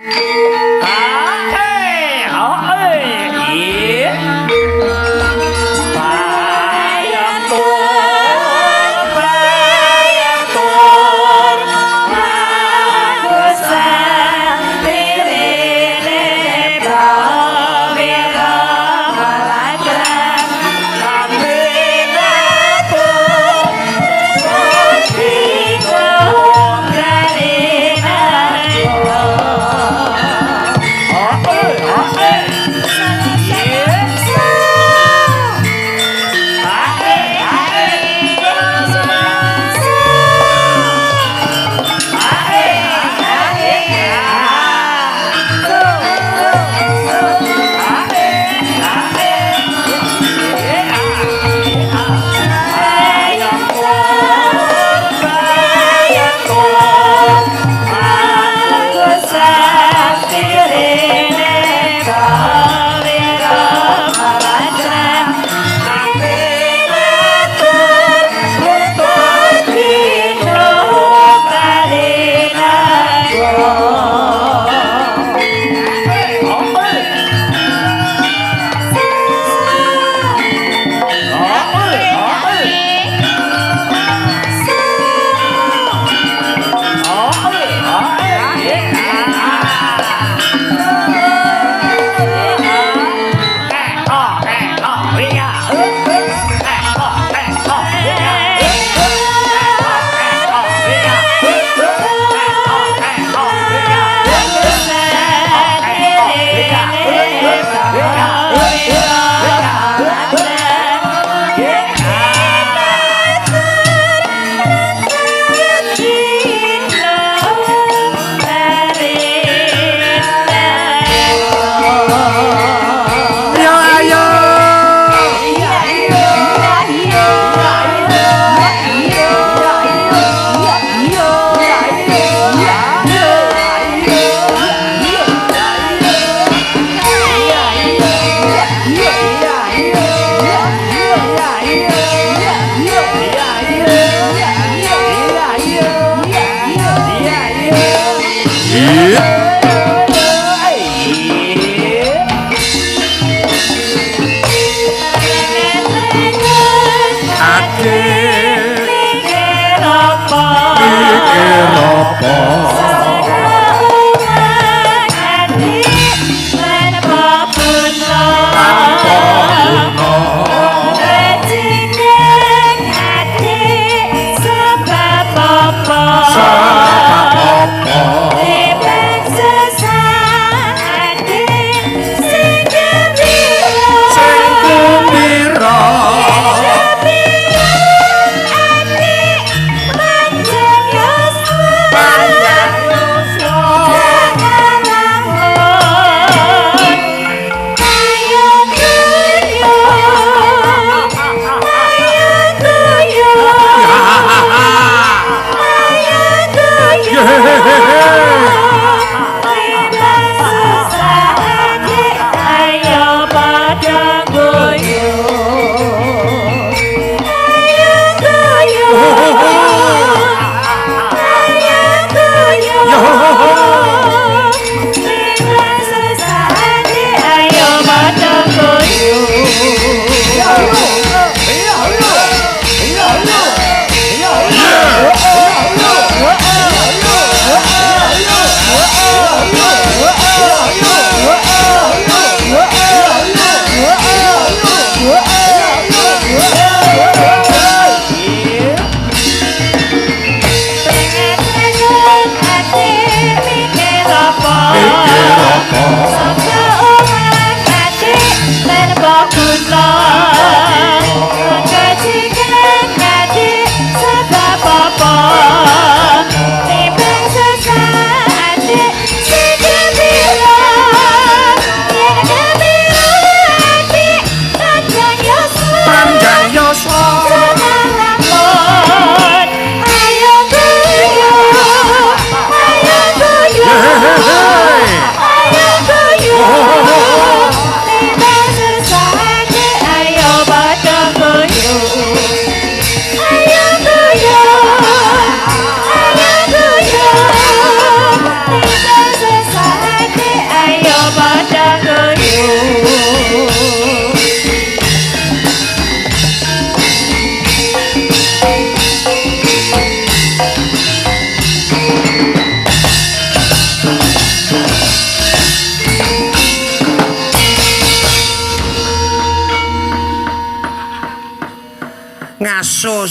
啊哎啊哎耶！Bayang tur, bayang tur, aku sendiri prawira malakran Kaminatur, putriku dari.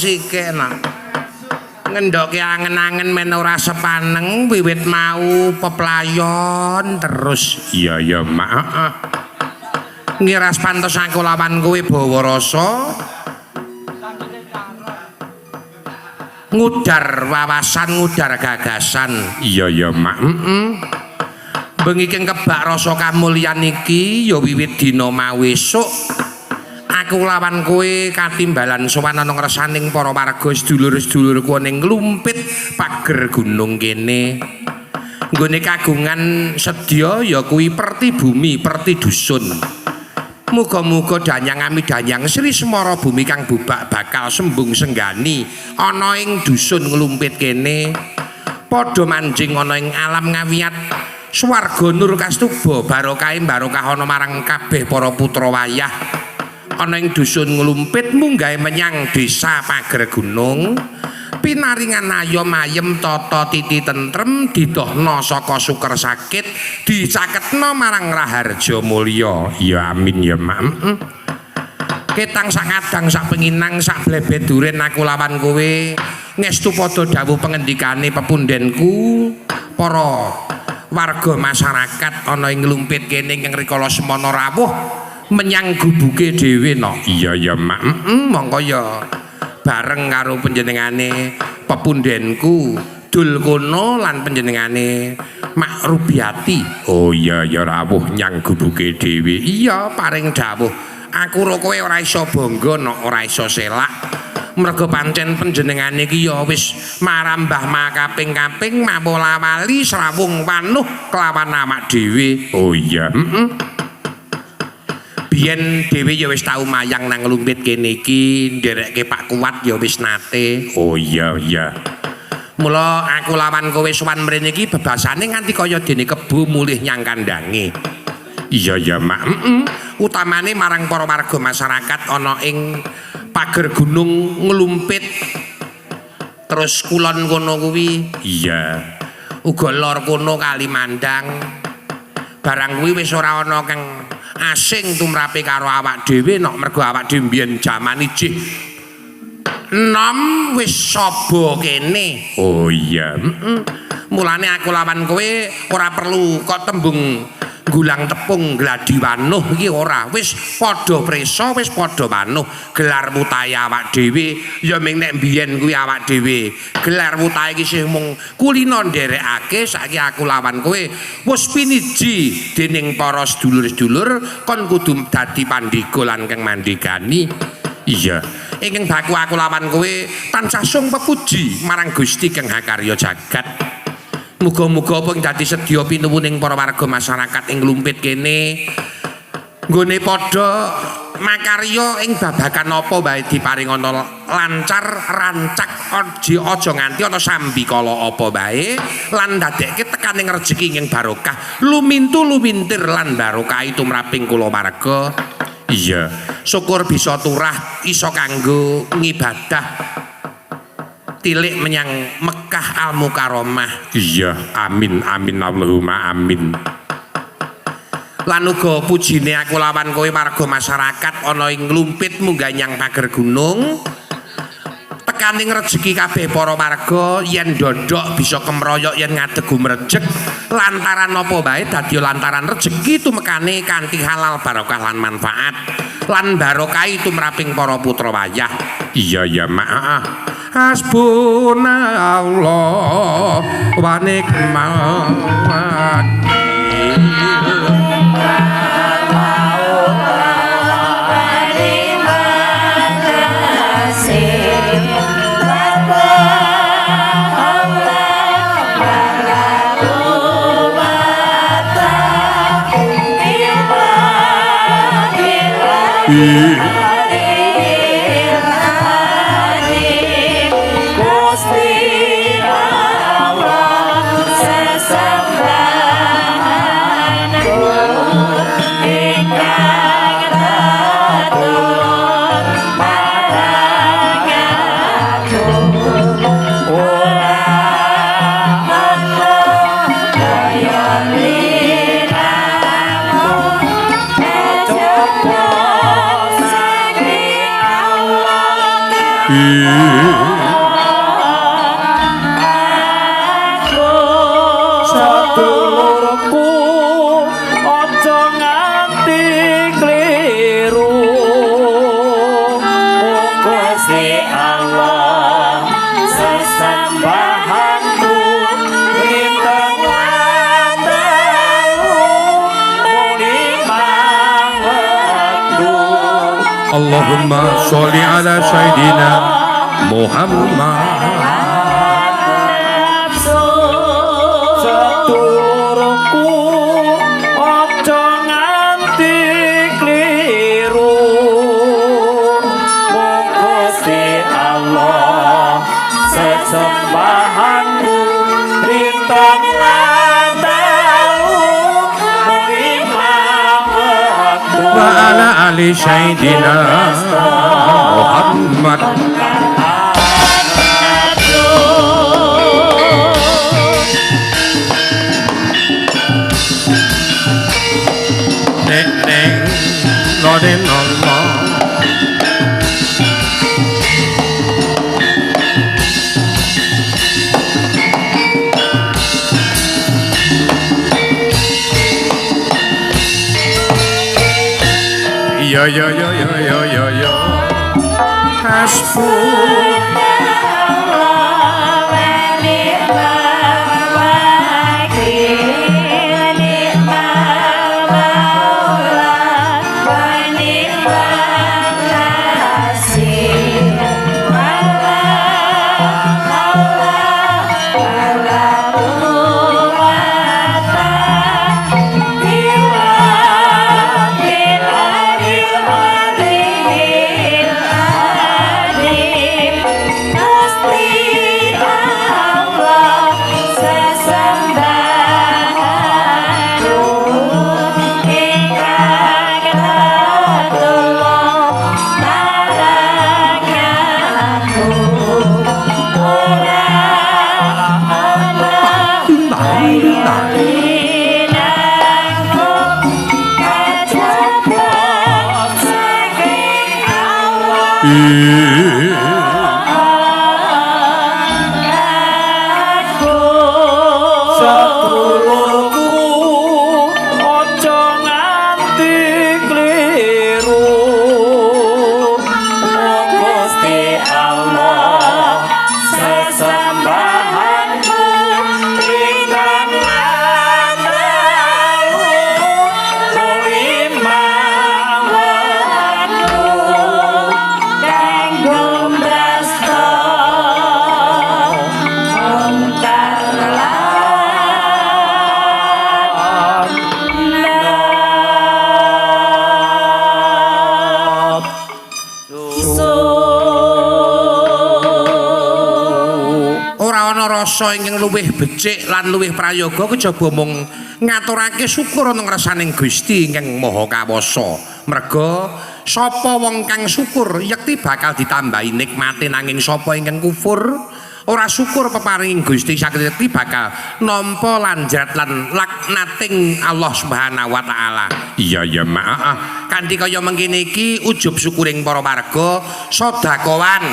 sikik nak. Ngendokke angen-angen men ora sepaneng wiwit mau peplayon terus. Iya ya, Mak. Heeh. Ngiras pantes aku lawan kowe bawa rasa. Ngudar wawasan, ngudar gagasan. Iya ya, Mak. Heeh. Bengi keng kebak rasa kamulyan iki ya wiwit dina mau esuk. Aku lawan kowe katimbalan sowan ana ngresaning para warga sedulur-sedulurku ning Nglumpit pager gunung kene. Nggone kagungan sedya ya kuwi perti bumi, perti dusun. Muga-muga danyang amidanyang Sri Semara bumi kang bubak bakal sembung senggani ana ing dusun Nglumpit kene. Padha manjing ana ing alam ngawiyat swarga nur kastuba barokahe barokah ana marang kabeh para putra wayah. Ana ing dusun Nglumpit munggahe menyang desa Pager Gunung pinaringan ayom ayem tata titi tentrem didohna saka suker sakit dicaketna marang raharja mulya. Ya amin ya Mak. Ketang sak kadang sak penginang sak blebet duren aku lawan kowe ngestu padha dawuh pengendikane pepundenku para warga masyarakat ana ing Nglumpit kene ingkang rikala semana rawuh menyang gubuke dhewe no. Iya ya Mak. Mongko ya bareng karo panjenengane pepundenku Dul Kono lan panjenengane Mak Rubiati. Oh iya ya rawuh nyang gubuke dhewe. Iya paring dawuh. Aku ro kowe ora iso bangga no, ora iso selak. Mergo pancen panjenengane iki ya wis marambah makaping-kaping mawala-wali srawung wanuh kelawan awak dhewe. Oh iya. Biyen dhewe ya wis tau mayang nang Nglumpit kene iki, nderekke Pak Kuat ya wis nate. Oh iya iya. Mula aku lawan kowe sowan mrene iki bebasane nganti kaya dene kebo mulih nyang kandange. Iya ya Mak. Utamane marang para warga masyarakat ana ing pager gunung Nglumpit terus kulon kono kuwi. Iya. Uga lor kono Kalimandang. Barang kuwi wis ora ana kang asing tumrape karo awak dhewe nok mergo awak dhewe mbiyen jaman ijih enom wis saba kene. Oh iya. Mulane aku lawan kowe ora perlu kok tembung gulang tepung gladi wanuh iki ora, wis padha prisa wis padha wanuh gelar wutahe awak dhewe ya ming nek mbiyen kuwi awak dhewe gelar wutahe iki sing mung kulino nderekake saiki aku lawan kowe wis piniji dening para sedulur-sedulur kon kudu dadi pandhika lan kang mandhegani. Iya ingkang baku aku lawan kowe tansah sung pepuji marang Gusti kang hakarya jagat. Muga-muga apa ing dadi sedya pinuwuning para warga masyarakat ing Nglumpit kene nggone padha makarya ing babagan apa wae diparingana lancar rancak aja nganti ana sambikala apa wae lan ndadekke tekaning rejeki ing barokah lumintu lumintir lan barokah tumraping kulawarga. Iya, syukur bisa turah iso kanggo ngibadah tilik menyang Mekah Al Mukarramah. Iya, amin amin Allahumma amin. Lan uga pujine aku lawan kowe warga masyarakat ana ing Nglumpit munggah nyang pager gunung tekaning rejeki kabeh para warga yen ndodhok bisa kemroyok yen ngadeg gumrejeg lantaran apa wae dadi lantaran rejeki tumekane kanthi halal barokah lan manfaat lan barokah tumraping para putra wayah. Iya ya Mak. Hasbunallah wa ni'mal wakil. Ora Sedulurku aja nganti kliru, Gusti Allah sesembahanku rinten lan telu muni mangwektu. Allahumma sholli ala Sayyidina Muhammad. Sedulurku aja nganti kliru, Gusti Allah sesembahanku rinten lan telu muni mangwektu. Wa ala ali Sayyidina Muhammad. Neng neng no den no no. Yo yo yo yo yo yo yo. Hasbu Sedulurku aja nganti kliru, Gusti Allah sesembahanku rinten lan telu muni mawonku kanggo mrasta mungkar lan Ora ana rasa ingkang luwih becik lan luwih prayoga kejaba mung ngaturake syukur ana ngrsaning Gusti ingkang Maha Kawasa. Merga sapa wong kang syukur yekti bakal ditambahi nikmate, nanging sapa ingkang kufur ora syukur peparinging Gusti saged yekti bakal nampa lanjat lan laknating Allah Subhanahu wa taala. Iya ya maaf. Kanthi kaya mengkene iki ujub syukuring para warga sedekahan.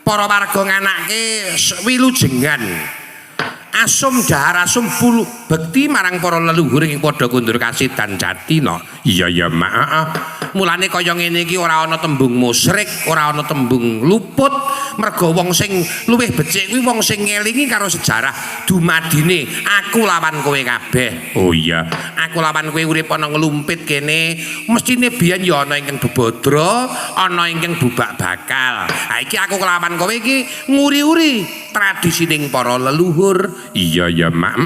Para warga nganake wilujengan asum dahar asum bulu bekti marang para leluhur ing padha kundur kasih dan jati no. Iya ya maaf. Mulane kaya ngene iki ora ana tembung musyrik, ora ana tembung luput, merga wong sing luwih becik kuwi wong sing ngelingi karo sejarah dumadine aku lawan kowe kabeh. Oh iya, aku lawan kowe urip ana nglumpit kene, mestine biyen ya ana ingkang bebadra, ana ingkang bubak bakal. Ha iki aku kelawan kowe iki nguri-uri tradisining para leluhur. Iya ya mak.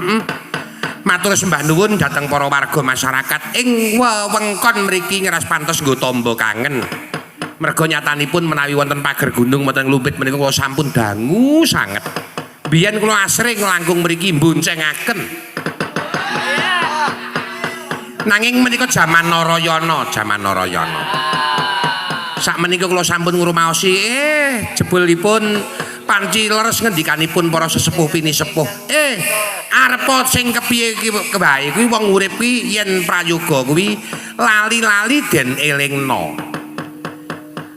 Matur sembah nuwun dhateng para warga masyarakat ing wewengkon mriki ngeras pantes nggo tamba kangen. Merga nyatanipun menawi wonten pager gunung wonten Nglumpit menika kula sampun dangu sanget. Biyen kula asring langkung mriki mboncengaken. Nanging menika jaman Narayana, jaman Narayana. Sakmenika kula sampun ngrumaosi jebulipun panci leres ngendikanipun para sesepuh pinisepuh. Arepa sing kepiye iki kebae kuwi wong urip kuwi yen prayoga kuwi lali-lali den elingno.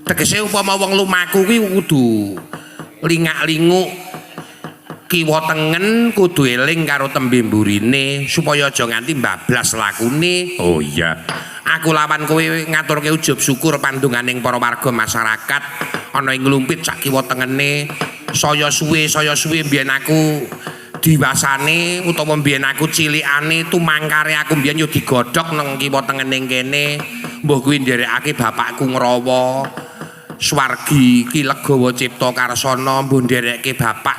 Tegese upama wong lumaku kuwi kudu lingak-linguk kiwa tengen, kudu eling karo tembe mburine supaya aja nganti mbablas lakune. Oh iya. Aku lawan kowe ngaturke ujub syukur pandonganing para warga masyarakat ana ing Nglumpit sak kiwa tengene. Saya suwe mbiyen aku diwasane utawa mbiyen aku cilikane tumangkare aku mbiyen yo digodhog nang kiwa tengene kene. Mbuh kuwi nderekake bapakku ngrawa swargi Ki Legawa Cipta Karsana, mbuh nderekke bapak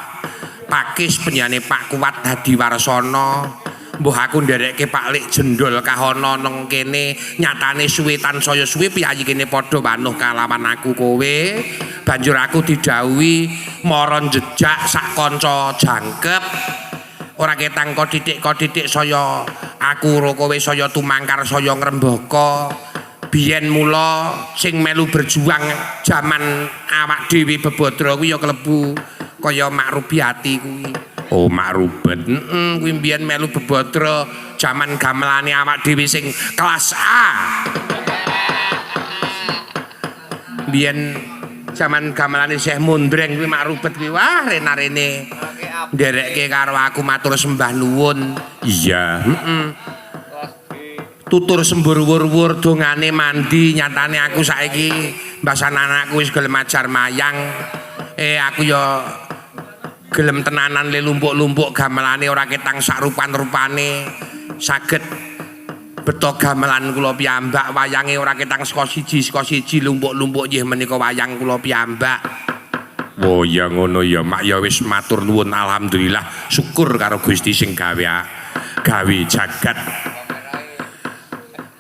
Pakis penjane Pak Kuwat Hadi Warsana, mbuh aku nderekke Pak Lik Jendol Kahana nang kene. Nyatane suwe tansaya suwe piyayi kene padha wanuh kalawan aku kowe. Banjur aku didhawuhi mara jejak sak kanca jangkep ora ketang kothitik-kothitik saya aku ro kowe saya tumangkar saya ngrembaka. Biyen mula sing melu berjuang jaman awak dhewe bebadra kuwi ya klebu kaya Mak Rubiati kuwi. Oh, Mak Rubet. Heeh, kuwi mbiyen melu bebadra jaman gamelane awak dhewe sing kelas A. Biyen jaman gamelane Syekh Mundreng kuwi Mak Rubet kuwi wah rena-rene nderekke karo aku matur sembah nuwun. Iya, heeh. Tutur sembur wur-wur dongane mandi, nyatane aku saiki mbasan anakku wis gelem ajar mayang. Aku ya gelem tenanan le lumpuk-lumpuk gamelane ora ketang sak rupan-rupane. Saged beto gamelan kula piyambak, wayange ora ketang saka siji lumpuk-lumpuk nggih menika wayang kula piyambak. Oh ya ngono ya Mak, ya wis matur nuwun alhamdulillah syukur karo Gusti sing gawe gawe jagat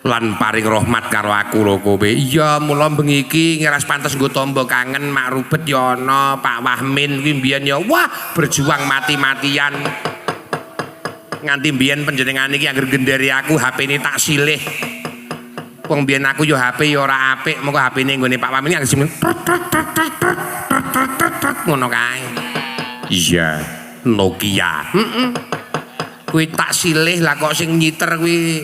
lan paring rahmat karo aku lho kowe. Iya, mula bengi iki ngeras pantes nggo tombo kangen Mak Rubet ya ana, Pak Wahmin kuwi mbiyen ya wah berjuang mati-matian. Nganti mbiyen panjenengane iki anggere genderi aku HP-ne tak silih. Wong mbiyen aku ya HP ya ora apik, mengko HP-ne nggone Pak Wahmin anggere sing ngono kae. Iya, Nokia. Heeh. Kuwi tak silih lah kok sing nyiter kuwi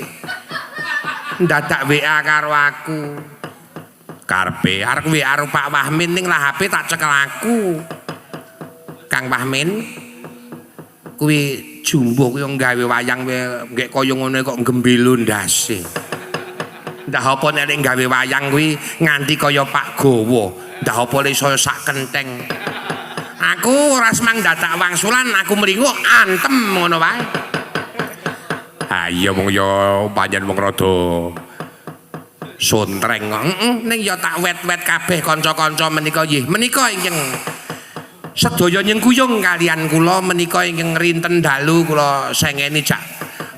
ndadak WA karo aku. Karepe arep WA karo Pak Wahmin ning lah HP tak cekel aku. Kang Wahmin kuwi jumbuh kuwi gawe wayang nggek kaya ngono kok gembelo ndase. Ndah apa nek gawe wayang kuwi nganti kaya Pak Gowo, ndah apa le saya sak kenteng. Aku ora semang dadak wangsulan, aku mringo antem ngono wae. Ha iya wong ya pancen wong rada sontreng kok. Heeh, ning ya tak wet-wet kabeh kanca-kanca menika nggih. Menika ingkang sedaya nyengkuyung kalian kula menika ingkang rinten dalu kula sengeni jak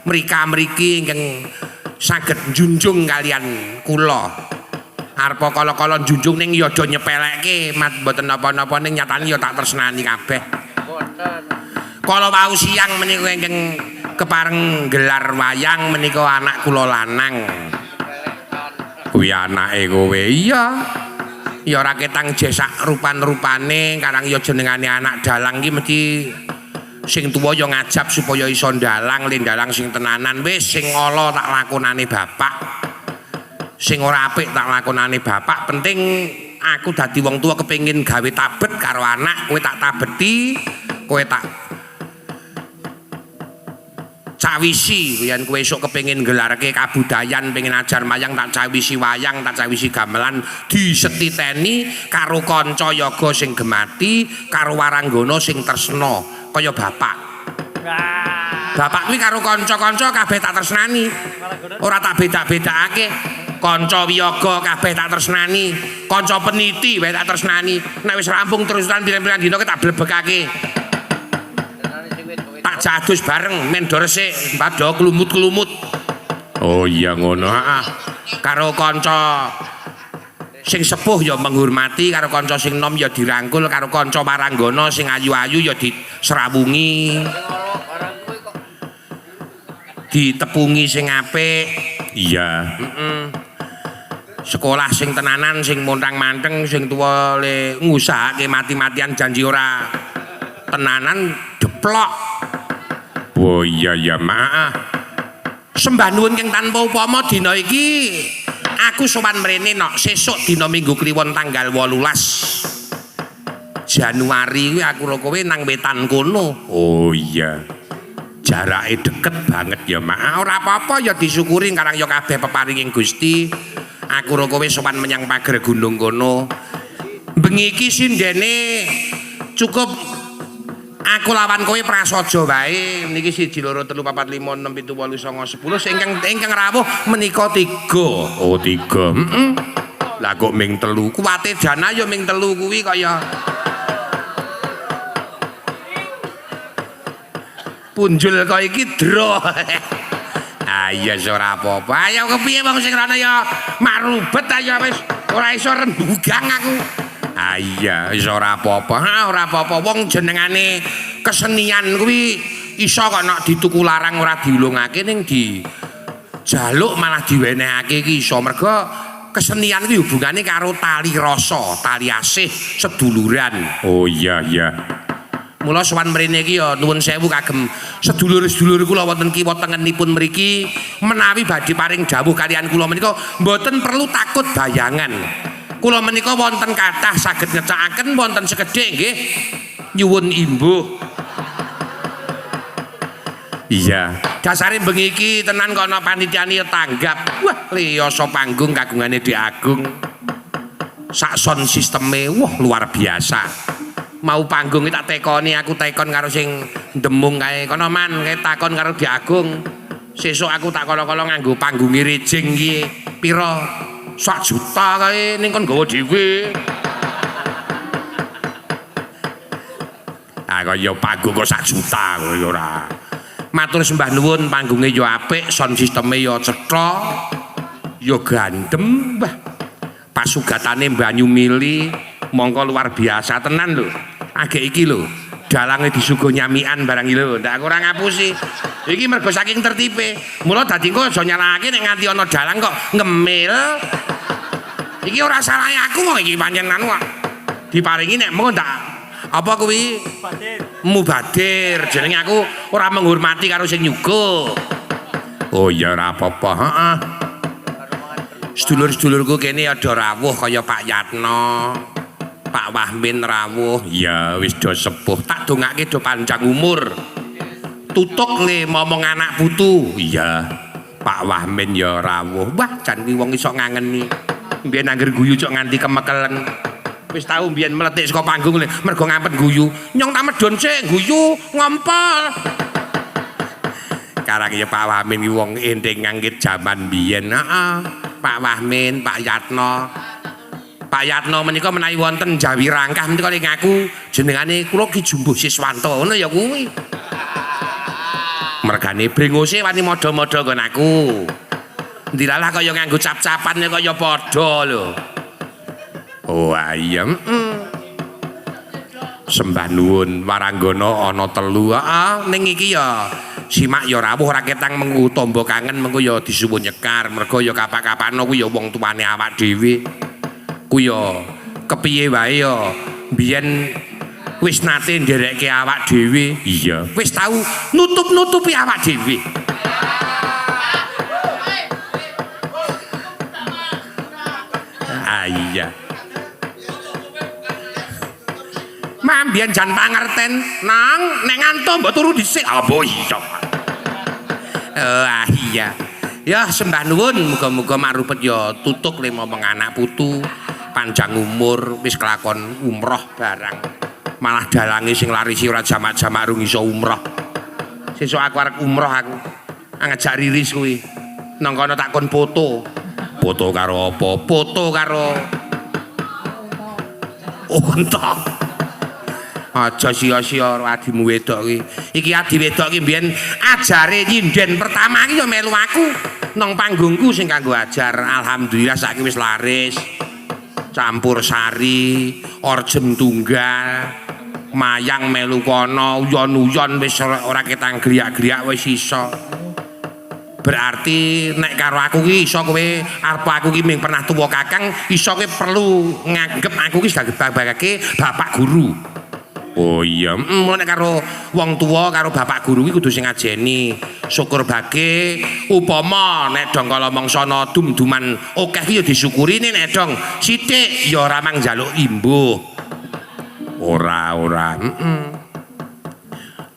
mrika-mriki ingkang saged njunjung kalian kula. Arepa kala-kala njunjung ning ya aja nyepelekke, mat mboten napa-napa ning nyatane ya tak tresnani kabeh. Kala wau siang menika ingkang kepareng gelar wayang menika anak kula lanang. Kuwi anake kowe. Iya. Ya ora ketang jesak rupan-rupane, karang ya jenengane anak dalang iki mesti sing tuwa ya ngajab supaya iso ndalang, le ndalang sing tenanan. Wis sing ala tak lakonane bapak. Sing ora apik tak lakonane bapak, penting aku dadi wong tua kepengin gawe tabet karo anak, kowe tak tabeti, kowe tak cawisi, yen kowe esuk kepengin nggelarke kabudayan, pengin ajar mayang tak cawisi wayang, tak cawisi gamelan, disetiteni karo kanca yoga sing gemati, karo waranggana sing tresna kaya bapak. Bapak kuwi karo kanca-kanca kabeh tak tresnani. Ora tak beda-bedakake. Kanca wiyaga kabeh tak tresnani, kanca peniti wae tak tresnani. Nek wis rampung terusan pirang-pirang dina tak blebekake. Tak jadus bareng men do resik, padha klumut-klumut. Oh iya ngono, heeh. Karo kanca sing sepuh ya menghormati, karo kanca sing nom ya dirangkul, karo kanca waranggana sing ayu-ayu ya diserawungi. Ditepungi sing apik. Iya, heeh. Sekolah sing tenanan, sing montang-manteng, sing tuwa le ngusahake mati-matian janji ora tenanan deplok. Oh iya ya, maaf. Sembah nuwun keng tanpa upama dina iki Aku sowan mrene nok sesuk dina Minggu Kliwon tanggal 18 Januari kuwi aku ro kowe nang wetan kono. Oh iya. Jarake deket banget ya, Mak. Ora apa-apa ya disyukuri karang ya kabeh peparinging Gusti. Aku ro kowe sowan menyang pager gunung kono. Bengi iki sindene cukup aku lawan kowe prasaja wae. Niki 1 2 3 4 5 6 7 8 9 10 ingkang ingkang rawuh menika 3. Oh 3. Heeh. Lah kok ming 3. Kuwate dana ya ming 3 kuwi kaya punjul kaya iki dro. Ah iya ora apa-apa. Ayo kepiye wong sing rono ya marubet ayo wis ora iso rembugang aku. Ah iya wis ora apa-apa. Ha ora apa-apa wong jenengane kesenian kuwi iso kok nek dituku larang ora diulungake ning di jaluk malah diwenehake iki iso mergo kesenian kuwi hubungane karo tali rasa, tali asih, seduluran. Oh iya iya. Mula sowan mrene iki ya nuwun sewu kagem sedulur-sedulur kula wonten kiwa tengenipun mriki menawi badhe paring dawuh kaliyan kula menika mboten perlu takut bayangan. Kula menika wonten kathah saged ngecakaken wonten sekedhik nggih nyuwun imbuh. Iya, dasare bengi iki tenan kono panitiane ya tanggap. Wah, liyasa panggung kagungane Dik Agung. Sak sound sisteme wah luar biasa. Mau panggung tak tekoni aku tekon karo sing ndemung kae kono man kae takon karo Dik Agung. Sesuk aku tak kala-kala nganggo panggunge rejing iki pira? 1 juta kae ning kon nggawa dhewe. Ah kaya panggung kok 1 juta kowe ora. Matur sembah nuwun panggunge ya apik, sound sisteme ya cetha, ya gandem, wah. Pasugatane banyu mili mongko luar biasa tenan lho. Agek iki lho, dalange disuguh nyamikan barang iki lho. Ndak aku ora ngapusi. Iki mergo saking tertipe. Mula dadi engko aja nyalahake nek nganti ana dalang kok ngemil. Iki ora salahe aku kok iki pancen anu kok. Diparingi nek mengko ndak apa kuwi? Mubadir. Jenenge aku ora menghormati karo sing nyuguh. Oh iya ora apa-apa, heeh. Sedulur-sedulurku kene ada rawuh kaya Pak Yatno, Pak Wahmin rawuh. Ya wis do sepuh, tak dongake do panjang umur. Tutuk le momong anak putu. Iya, Pak Wahmin ya rawuh. Wah, jan kuwi wong iso ngangeni. Mbiyen angger guyu cok nganti kemekelen. Wis tau mbiyen meletik saka panggung le mergo ngampet guyu. Nyong tak medhun sik guyu ngompol. Karang ya Pak Wahmin ki wong entheng ngangkit jaman biyen. Heeh. Pak Wahmin, Pak Yatno. Pak Yatno menika menawi wonten Jawi Rangkah menika ning ngaku jenengane kula Ki Jumbuh Siswanto ngono ya kuwi. Mergane brengose wani modho-modho nggon aku. Ndilalah kaya nganggo cap-capan kaya padha lho. Oh iya. Sembah nuwun waranggana ana 3. Heeh, ning iki ya simak ya rawuh ora ketang mengku tamba kangen mengko ya disuwun nyekar mergo ya kapak-kapano kuwi ya wong tuane awak dhewe. Kuwi ya kepiye wae ya mbiyen wis nate nderekke awak dhewe. Iya, wis tau nutup-nutupi awak dhewe. Ah iya. Mambian jan pangerten nang nek ngantuk mbok turu dhisik. Ah iya. Oh ah iya. Ya sembah nuwun muga-muga marupet ya tutuk le momong anak putu panjang umur wis kelakon umroh barang. Malah dalange sing larisi ora jamak-jamak rung iso umroh. Sesuk aku arep umroh aku. Ngejak riris kuwi. Nang kono tak kon foto. Foto karo apa? Foto karo unta. Aja sia-sia karo adimu wedok iki. Iki adi wedok iki mbiyen ajare nyinden pertama iki ya melu aku nang panggungku sing kanggo ajar. Alhamdulillah saiki wis laris. Campur sari, orjem tunggal, mayang melu kono, uyon-uyon wis ora ketang griak-griak wis iso. Berarti nek karo aku ki iso kowe arep aku ki ming pernah tuwa kakang, iso kowe perlu nganggep aku ki sebagai bapak guru. Oh iya, nek karo wong tuwa karo bapak guru kuwi kudu sing ngajeni. Syukur bage upama nek dong kala mangsana dum-duman akeh ki ya disyukuri nek dong sithik ya ora mang njaluk imbuh. Ora ora.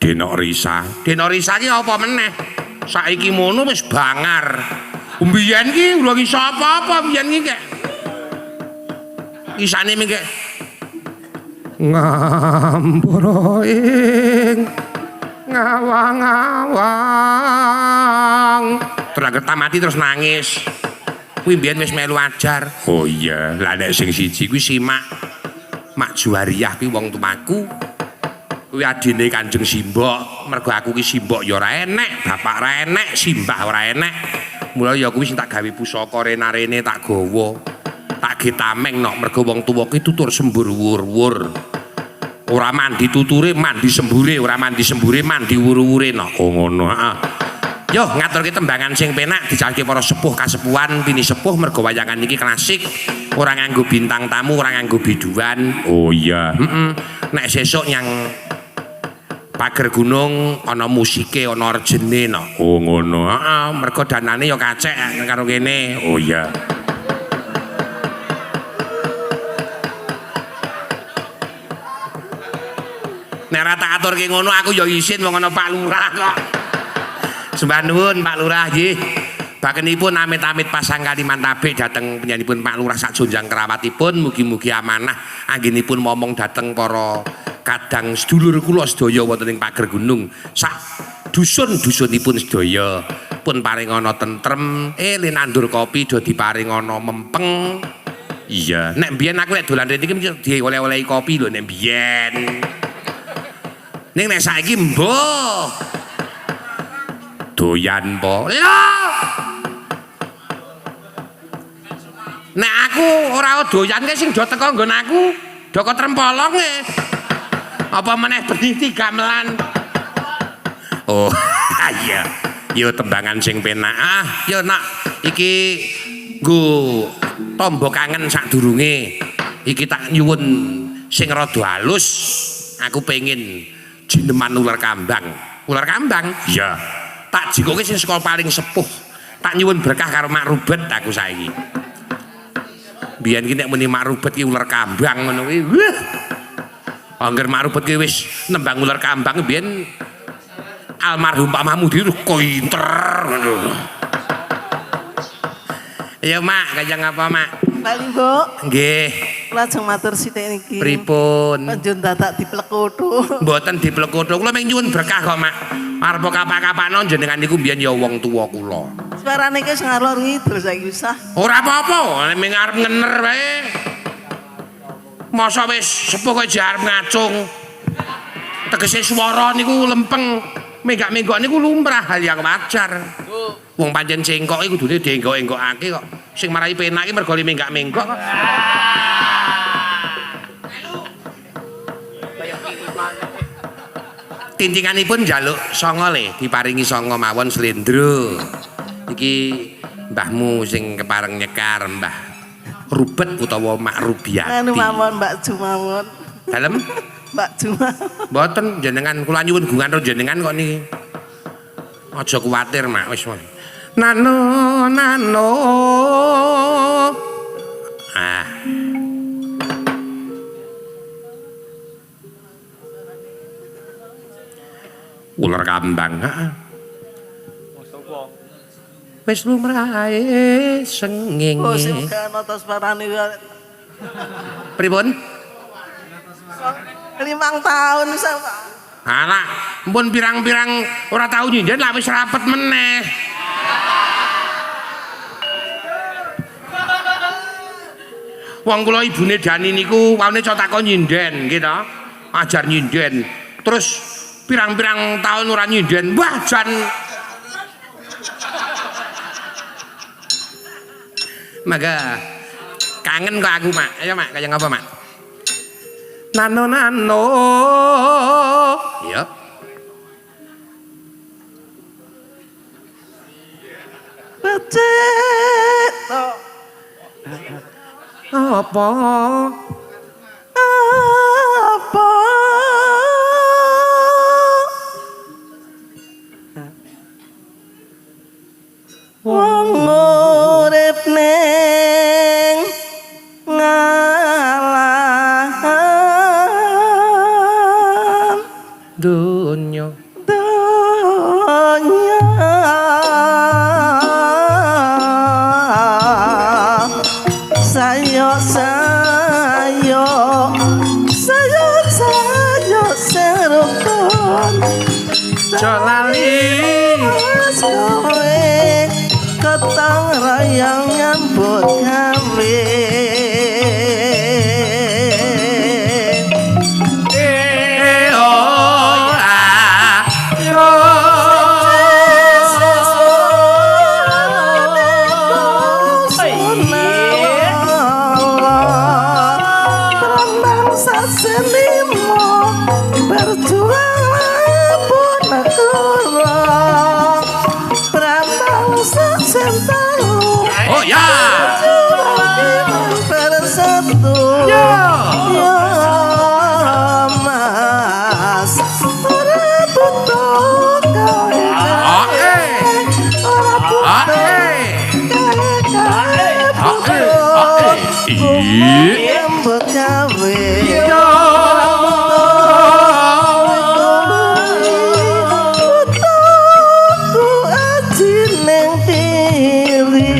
Denok Risa. Denok Risa ki apa meneh? Saiki mono wis bangar. Mbiyen ki urung iso apa-apa mbiyen ki kek. Isane mengke ngampura ing ngawang-awang. Terus tamati terus nangis. Kuwi mbiyen wis melu ajar. Oh iya, lah nek sing siji kuwi simak Mak Juariyah kuwi wong tuaku. Kuwi adine Kanjeng Simbok. Mergo aku ki simbok ya ora enek, bapak ora enek, simbah ora enek. Mula ya kuwi sing tak gawe pusaka rena-rene tak gawa. Tak ge tameng nok mergo wong tuwa ki tutur sembur wur-wur. Ora mandi tuture, mandi sembure, ora mandi sembure, mandi wuru-wure nok. Oh ngono, heeh. Yo ngaturke tembangan sing penak dijalke para sepuh kasepuhan, pini sepuh mergo wayangan iki klasik, ora nganggo bintang tamu, ora nganggo biduan. Oh iya, heeh. Nek sesuk nyang Pager Gunung ana musike, ana rejene nok. Oh ngono, heeh, mergo danane ya kacek karo kene. Oh iya. Nek ora tak aturke ngono aku ya isin wong ana Pak Lurah kok. Sembah nuwun Pak Lurah nggih. Bakenipun amit-amit pasang kalimantabik dhateng panjenenganipun Pak Lurah sak jonjang kerawatipun mugi-mugi amanah anggenipun momong dhateng para kadang sedulur kula sedaya wonten ing Pager Gunung sak dusun-dusunipun sedaya pun paringana tentrem, le nandur kopi do diparingana mempeng. Iya, nek mbiyen aku nek dolan rene iki dioleh-olehi kopi lho nek mbiyen. Ning nek saiki mbuh. Doyan po. Lho. Nek aku ora doyan ke sing do teko nggon aku, do kok trempolong e. Apa meneh benih gamelan. Oh, iya. Yo tembangan sing penak. Ah, yo nak iki nggo tombo kangen sadurunge. Iki tak nyuwun sing rada halus. Aku pengin jineman ular kambang. Ular kambang? Iya. Tak jikoke sing saka paling sepuh. Tak nyuwun berkah karo Mak Rubet aku saiki. Biyen ki nek muni Mak Rubet ki ular kambang ngono kuwi. Wah. Angger Mak Rubet ki wis nembang ular kambang biyen almarhum Pak Mahmudi itu kointer ngono. Ya Mak, kaya ngapa Mak? Pak Limbuk. Nggih. Lajeng matur sithik niki. Pripun? Panjun dadak diplekuthu. Mboten diplekuthu. Kula mung nyuwun berkah kok, Mak. Arep kapak-kapakno jenengan niku mbiyen ya wong tuwa kula. Suarane iki wis ngalor ngidul saiki usah. Ora apa-apa, nek arep ngener wae. Masa wis sepuh kok arep ngacung. Tegese swara niku lempeng, menggak-menggok niku lumrah hal yang wajar. Wong pancen cengkok iki kudune dienggok-enggokake kok. Sing marai penak iki mergo menggak-menggok kok. Tintinganipun njaluk sanga le, diparingi sanga mawon slendro. Iki mbahmu sing kepareng nyekar, Mbah Rubet utawa Mak Rubiati. Anu mawon Mbak Ju mawon. Dalem? Mbak Ju. Mboten jenengan kula nyuwun gungan karo jenengan kok niki. Aja kuwatir, Mak, wis. Nano nano. Ah. Ular kambang, heeh. Wis lumrahe sengenge. Oh, sing ana ta suarane. Pripun? 5 tahun sama. Alah, mpun pirang-pirang ora tau nyinden lah wis rapet meneh. Wong kula ibune Dani niku waune cok takon nyinden nggih to. Ajar nyinden. Terus pirang-pirang tahun ora nyinden. Wah, jan. Mangga. Kangen kok aku, Mak. Ayo, Mak, kaya ngapa, Mak? Nano nano. Iya. Becik. Apa? Apa? Donya. Donya sayo sayo sayo sayo serukun Aja lali mas kowe ketang rayang nyambut gawe. Eh oh ah yo. Oh ya. Bersatu. Ya. Ya Mas, ora butuh kae Ah, eh. ora Ah, butuh eh. kae Ah, eh. Ah, eh. Ih. nyambut gawe. Yo. Putuku aji ning tiri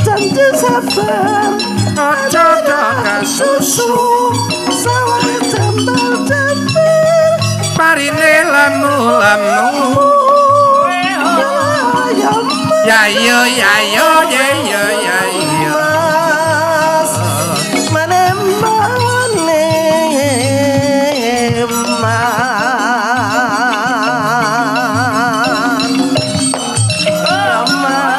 janji sabar Aja kasusu sawah jembar jembar parine lemu-lemu. ya Ya yo ya yo ya yo ya yo. Mas mane mane man man.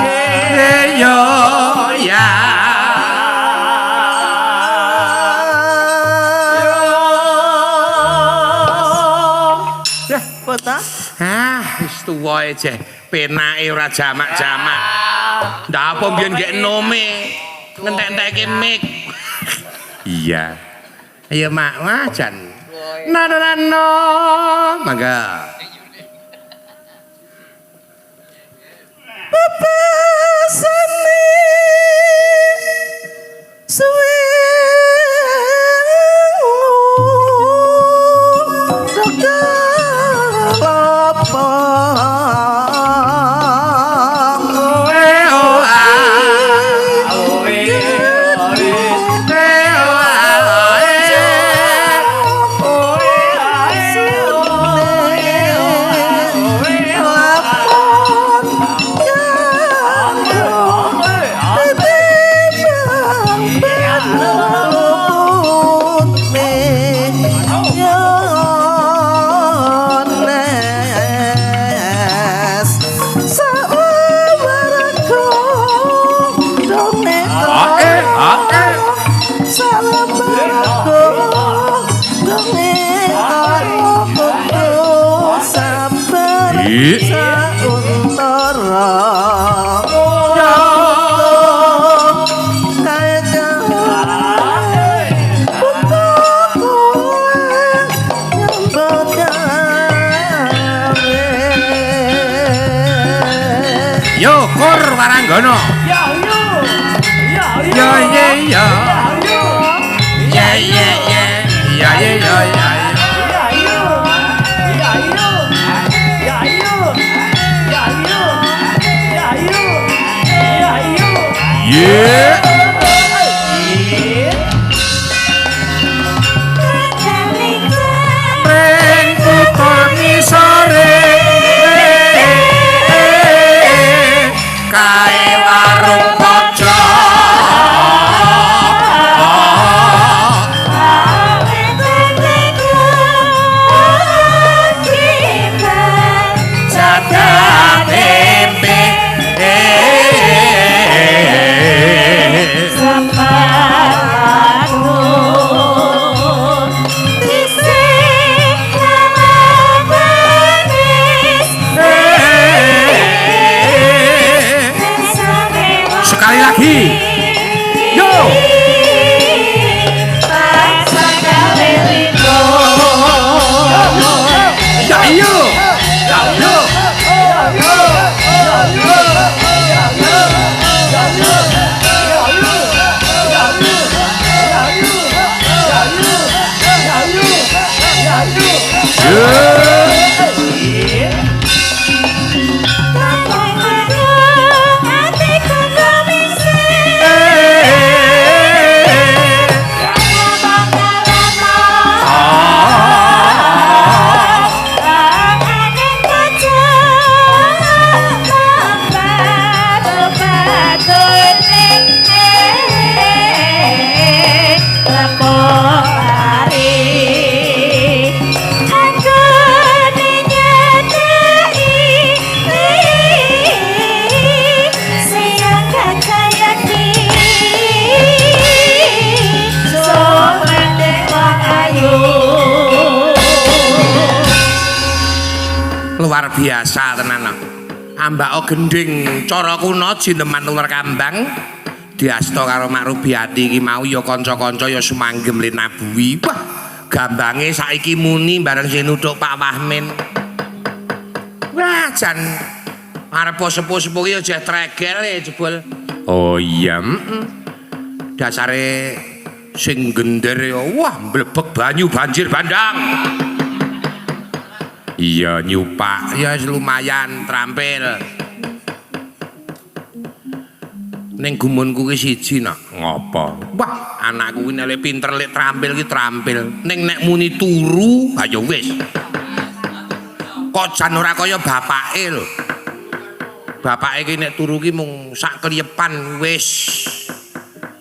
Eh yo ya. Kota Ah, wis tuwa ae penake ora jamak-jamak. Ndak apa mbiyen gek nome ngentek-entekke mic. Iya. Ayo Mak, wah jan. Na na na no. Mangga. Bebasane suwe kelapa. Eh oh ah. Eh oh ah. Eh. Ah, eh, ah, eh. Sabar Ih. sauntara Ya. Yo kur waranggono. Yo ye yo. Ye ye ye. Ya ye yo ya. Ye. Ring kutha ngisore. Kae warung pojok. Jagat tempe. Luar biasa tenan. Ambako gendhing cara kuna jineman uler kambang diasta karo Mak Rubiati iki mau ya kanca-kanca ya sumanggem linabuhi. Wah, gambange saiki muni bareng sing nuthuk Pak Wahmin. Wah, jan arep sepuh-sepuh ki aja tregel e jebul. Oh iya, heeh. Dasare sing gender ya wah mblebek banyu banjir bandang. Iya nyupak ya lumayan terampil. Ning gumunku ki siji nak ngopo? Wah, anakku ki nek pinter lek terampil ki terampil. Ning nek muni turu, ha ya wis. Kok jan ora kaya bapake lho. Bapake ki nek turu ki mung sak kliyepan wis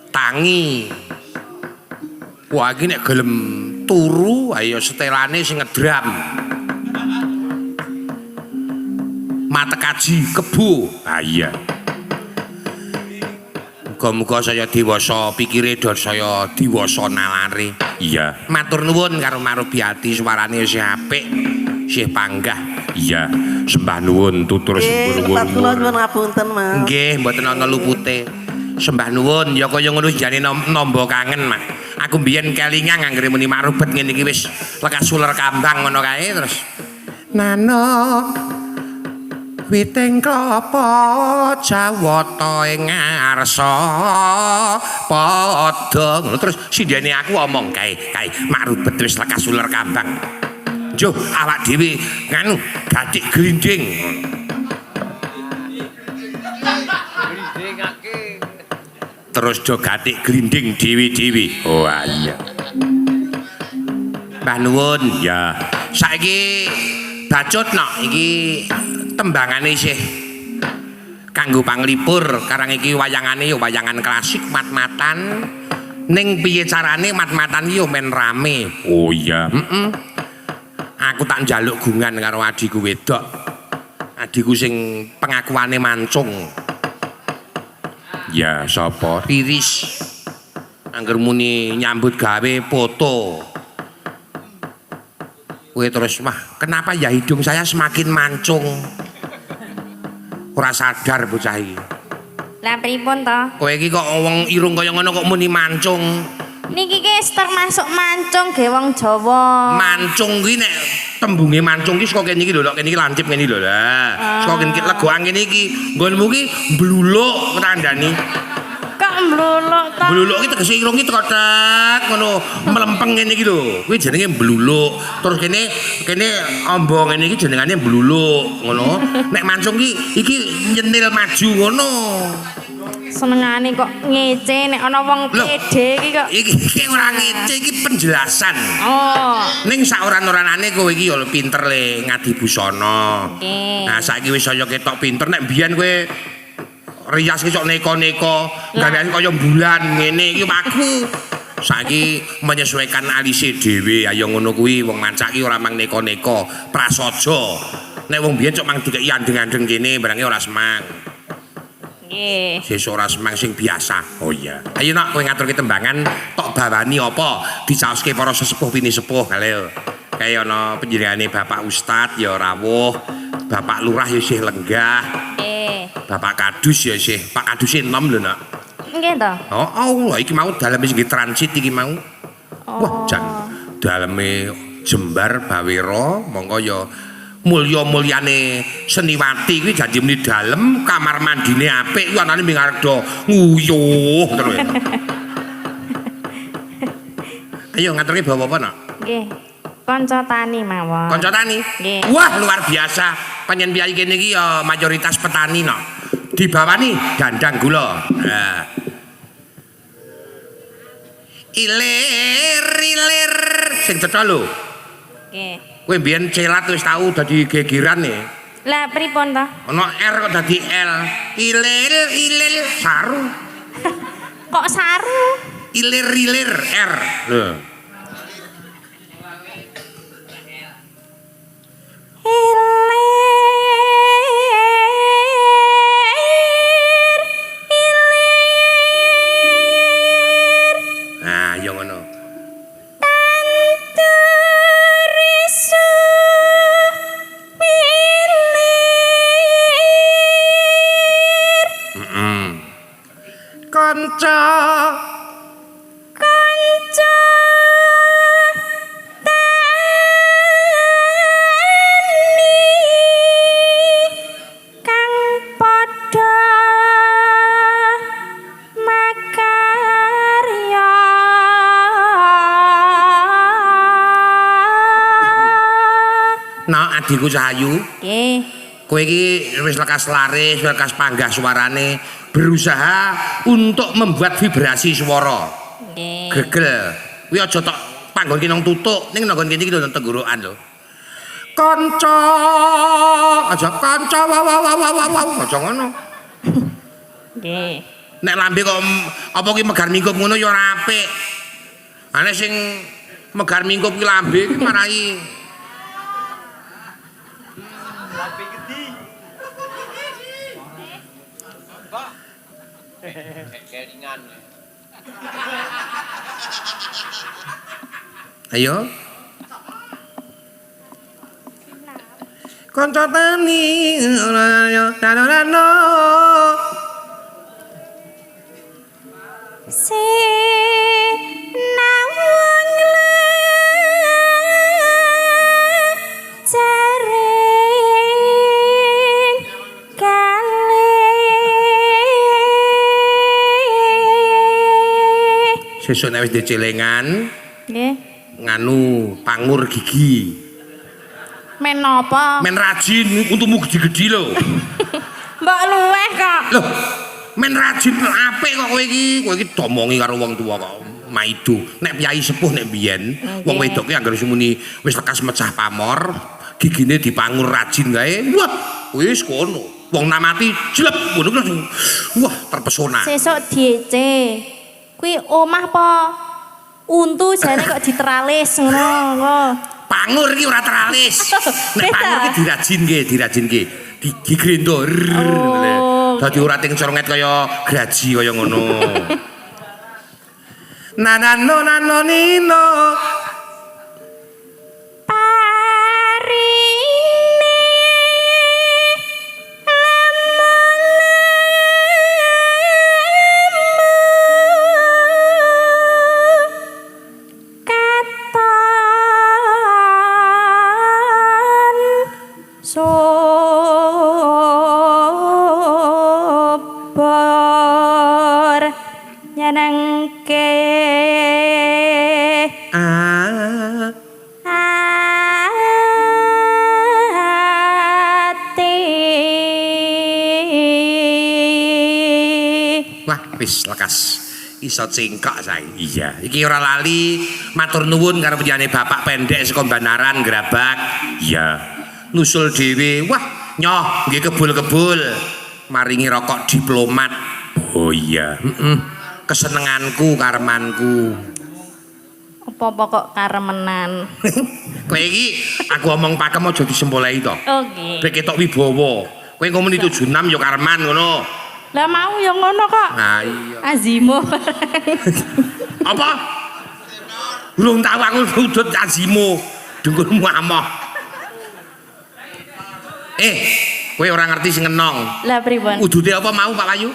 tangi. Wah, iki nek gelem turu, ayo setelane sing ngedram. Matekaji kebo. Ah iya. Muga-muga saya dewasa pikire dan saya dewasa nalare. Iya. Matur nuwun karo Marubiati suarane isih apik, isih panggah. Iya. Sembah nuwun tutur sembur nuwun. Kula nyuwun ngapunten, Mas. Nggih, mboten ana lupute. Sembah nuwun ya kaya ngono jane namba kangen, Mas. Aku mbiyen kelingan anggere muni Marubet ngene iki wis lekas uler kambang ngono kae terus. Nano witing klapa jawata ing ngarsa padha ngono terus sindene aku omong kae kae Mak Rubet wis lekas uler kambang. Njuh awak dhewe nganu gathik glinding. Terus do gathik glinding dhewe-dhewe. Oh iya. Mbah nuwun. Ya. Saiki bacut nok iki tembangane isih kanggo panglipur. Karang iki wayangane ya wayangan klasik mat-matan. Ning piye carane mat-matan iki yo men rame. Oh iya, heeh. Aku tak njaluk gungan karo adhiku wedok. Adhiku sing pengakuane mancung. Ya sapa? Riris. Angger muni nyambut gawe foto. Kowe terus wah, kenapa ya hidung saya semakin mancung? Ora sadar bocah iki. Lah pripun to? Kowe iki kok wong irung kaya ngono kok muni mancung. Niki ki termasuk mancung ge wong Jawa. Mancung kuwi nek tembunge mancung ki saka kene iki lho, kene iki lancip ngene lho lah. Saka kene iki legokan kene iki, nggonmu ki mbluluk tandani. Kok mbluluk to? Mbluluk ki tegese irung ki kothek ngono, mlempeng ngene iki lho. Kuwi jenenge mbluluk. Terus kene kene amba ngene iki jenengane mbluluk ngono. Nek mancung ki iki nyenil maju ngono. Senengane kok ngece nek ana wong pede iki kok. Iki ora ngece, iki penjelasan. Oh. Ning sak oran-oranane kowe iki ya pinter le ngadi busana. Okay. Nah saiki wis saya ketok pinter nek mbiyen kowe rias ki sok neko-neko, gawean kaya bulan ngene iki aku. Saiki menyesuaikan alise dhewe, ayo ngono kuwi wong mancak ki ora mang neko-neko, prasaja. Nek wong biyen cok mang dikeki andeng-andeng kene barange ora semang. Nggih. Sesuk ora semang sing biasa. Oh iya. Ayo nak kowe ngaturke tembangan tok bawani apa dicaoske para sesepuh pinisepuh kale. Kaya ana panjenengane Bapak Ustad ya rawuh, Bapak Lurah ya isih lenggah. Nggih. Bapak Kadus ya isih, Pak Kadus enom lho nak. Nggih to? Oh, iki mau daleme sing transit iki mau. Oh. Wah, jan daleme Jembar Bawero mongko ya mulya-mulyane seniwati kuwi janji muni dalem kamar mandine apik kuwi anane ming arep do nguyuh terus. Ayo ngaturke bawa apa nak? Nggih. Kanca tani mawon. Kanca tani? Nggih. Wah, luar biasa. Panjen piyayi kene iki ya mayoritas petani no. Dibawani dandang gula. Nah. Ilir ilir sing cetha lho. Nggih. Kowe mbiyen celat wis tau dadi gegeran nih. Lah pripun to? Ana R kok dadi L. Ilir ilir saru. Kok saru? Ilir ilir R. Lho. Ilir ilir. Nah, ya ngono. Tandur isu milir. Heeh. Kanca Kanca tani kang padha makarya. Nah, adikku Cahayu, Nggih. kowe iki wis lekas laris, wis lekas panggah suarane, berusaha untuk membuat vibrasi swara. Nggih. Gegel. Kuwi aja tok panggon ki nang tutuk, ning nang kene iki lho nang tenggorokan lho. Kanca, aja kanca wa wa wa wa wa, aja ngono. Nggih. Nek lambe kok apa ki megar mingkup ngono ya ora apik. Ane sing megar mingkup ki lambe ki marai Ayo. Kanca tani ora. Sinawang jaring kalih. Sesuk nek wis dicelengan Nggih. nganu pangur gigi. Men napa? Men rajin untumu gede-gede lho. Mbok luweh kok. Loh, men rajin apik kok kowe iki. Kowe iki domongi karo wong tuwa kok maido. Nek piyayi sepuh nek biyen, wong wedok ki anggere sumuni wis lekas mecah pamor, gigine dipangur rajin kae. Wah, wis kono. Wong namati jleb ngono ki langsung wah terpesona. Sesuk diece. Kuwi omah apa untu jane kok diteralis ngono. Pangur iki ora teralis. Nek pangur iki dirajinke, dirajinke. Digrendo. Oh. Dadi ora ting coronget kaya graji kaya ngono. Nanano nano nino. Parine lemu-lemu katon subur nyenengke Ah. ati. Wah, wis lekas iso cingkok sae. Iya, iki ora lali matur nuwun karo panjenengane Bapak Pendek saka Banaran Grabak. Iya. Nusul dhewe. Wah, nyoh nggih kebul-kebul maringi rokok diplomat. Oh iya, heeh. Kesenenganku karemanku. Apa-apa kok karemenan. Kowe iki aku omong pakem aja disempolehi to. Oke. Bek ketok wibawa. Kowe ngomong 76 ya kareman ngono. Lah mau ya ngono kok. Nah iya. Azimo. Apa? Urung tau aku udut Azimo. Dengkulmu amoh. Kowe ora ngerti sing ngenong. Lah pripun? Udute apa mau Pak Wayu?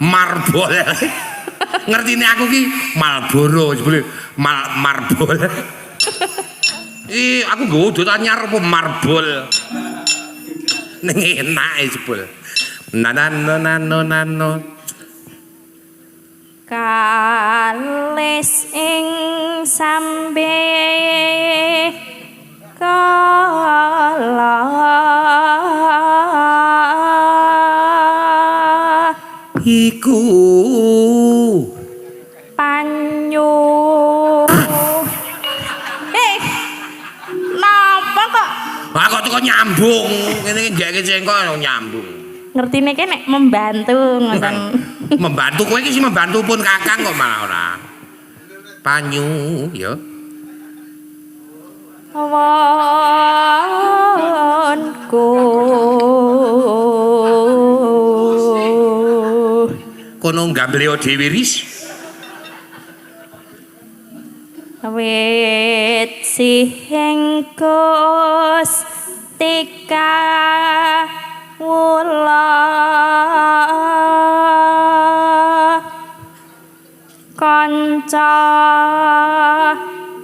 Marbol. Ngertine aku ki Marlboro jebule marbol. Ih, aku nggo udut anyar apa marbol. Ning enake jebul. Nano nano nano. Kalis ing sambe. iku Panyu. Napa kok Ah kok teko nyambung. Ngene iki njeke cengkok nyambung. Ngertine ki nek membantu ngoten. Membantu kowe iki sing membantu pun kakang kok malah ora. Panyu ya. Wonku. Kono gambleo dhewe ris. Wit sihing Gustika wula kanca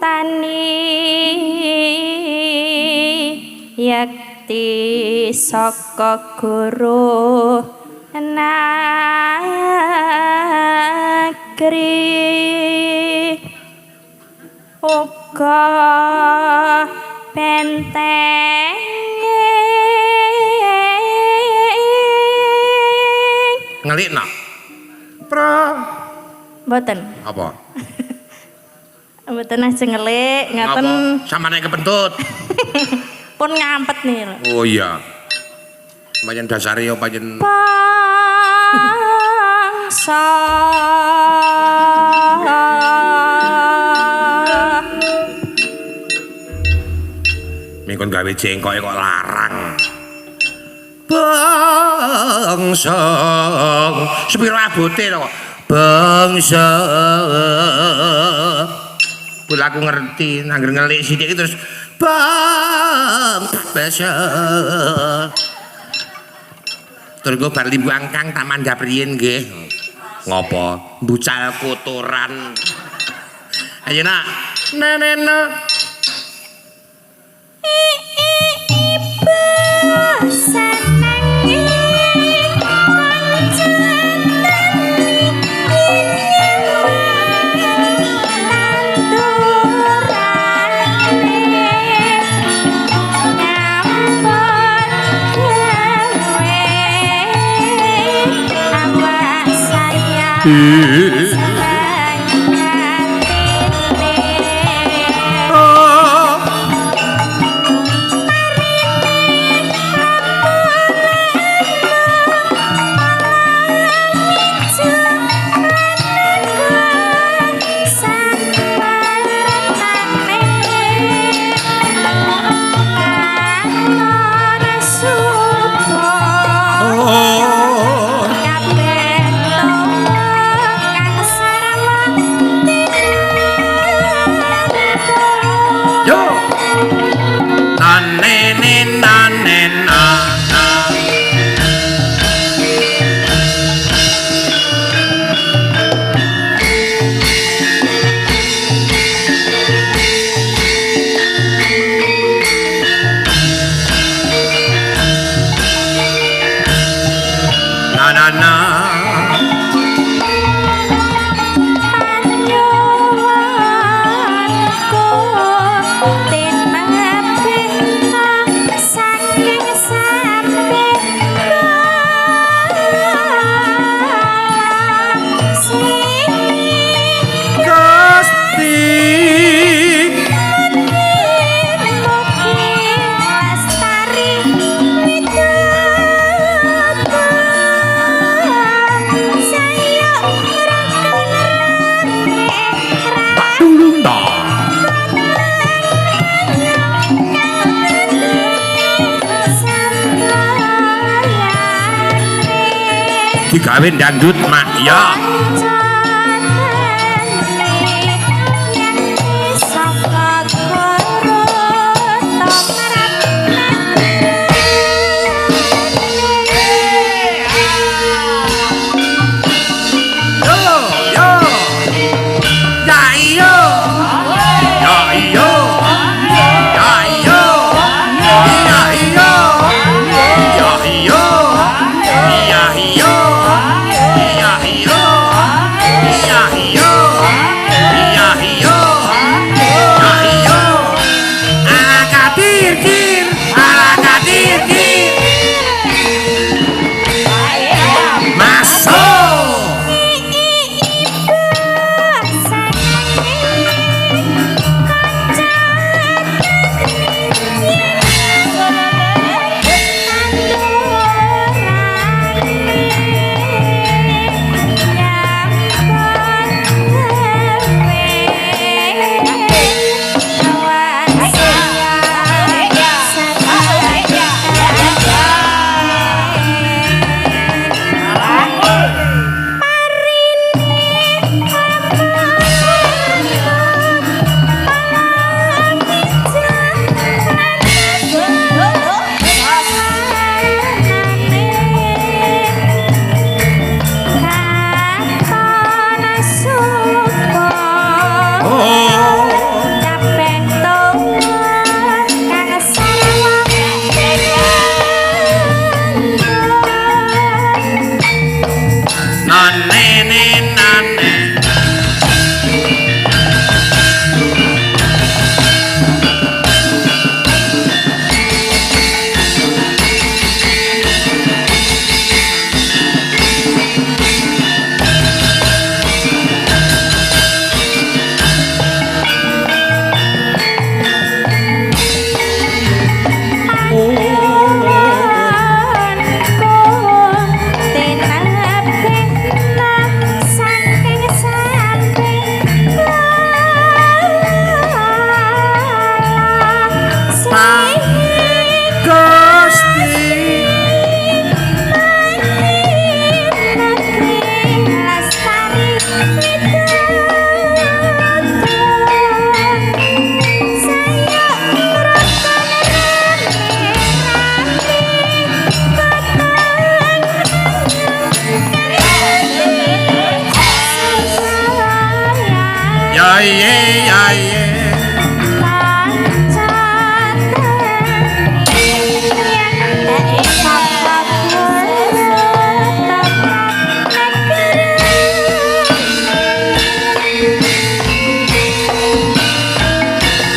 tani yakti saka guru nagri uga benteng ngelikno pra mboten apa mboten ajeng ngelik ngaten samane kepentut pun ngampet nih. Oh iya pancen dasare yo pancen bangsa mingkon gawe jengkoke kok larang. Bangsa sepiro abote to kok bangsa. Bul aku ngerti angger ngelik sithik terus bangsa. Terus gue bar limbu angkang tak mandhap riyin nggih. Ngopo? Mbucal kotoran. Ayo nak. Neneno. Digawe dangdut mak ya.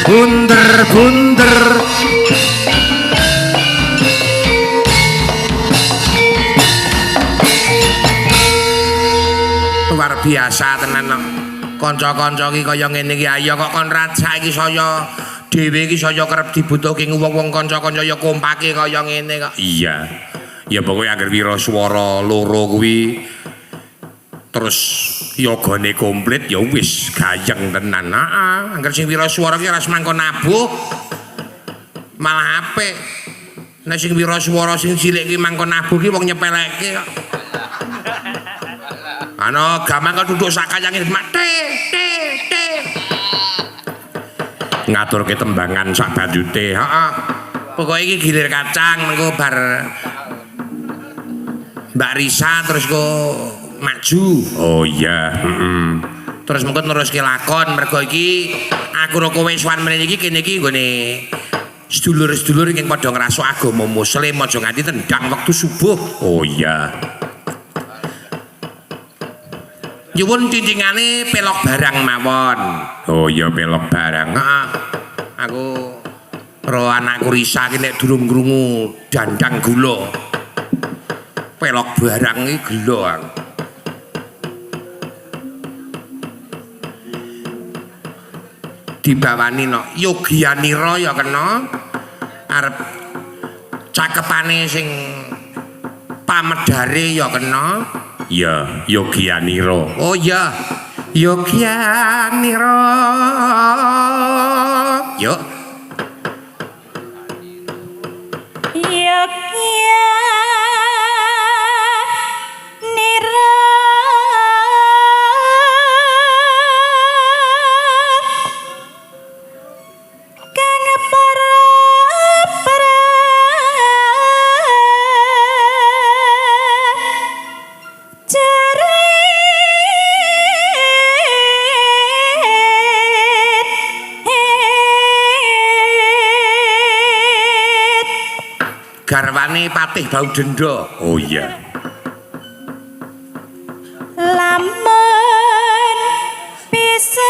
bunder bunder. Luar biasa tenan kok. Kanca-kanca iki kaya ngene iki ayo kok kon rajak iki saya dhewe iki saya kerep dibutuhke wong-wong kanca-kanca ya kompake kaya ngene kok. Iya. Ya pokoke anggere wiraswara loro kuwi terus yogane komplit ya wis gayeng tenan. Heeh, angger sing wiraswara ki ora semangka nabuh malah apik. Nek sing wiraswara sing cilik ki mangko nabuh ki wong nyepeleke kok. Ana gampang kok duduk sak kayange mak te te te. Ngaturke tembangan sak banjute. Heeh. Pokoke iki gilir kacang mengko bar Mbak Risa terus kok maju. Oh iya, heeh. Terus mengko neruske lakon mergo iki aku ro kowe sowan mrene iki kene iki nggone sedulur-sedulur ingkang padha ngrasuk agama muslim aja nganti tendang wektu subuh. Oh iya. Nyuwun cincingane pelok barang mawon. Oh iya pelok barang. Heeh. Aku ro anakku Risa ki nek durung krungu dandang gula. Pelok barang iki gela aku. Dibawani no Yogianira ya kena arep cakepane sing pamedare ya kena. Ya Yogianira. Oh iya Yogianira. Yuk. Yogianira kang para garwane Patih Bau Denda. Oh iya. Lamun bisa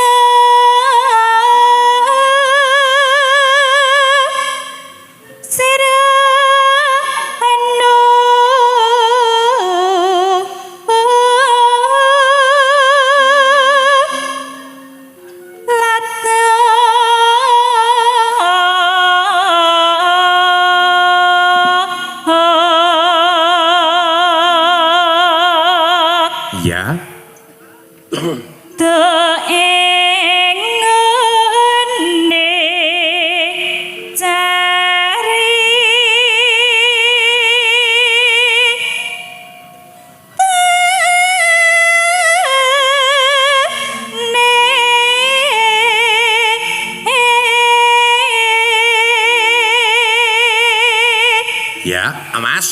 Ya, Mas.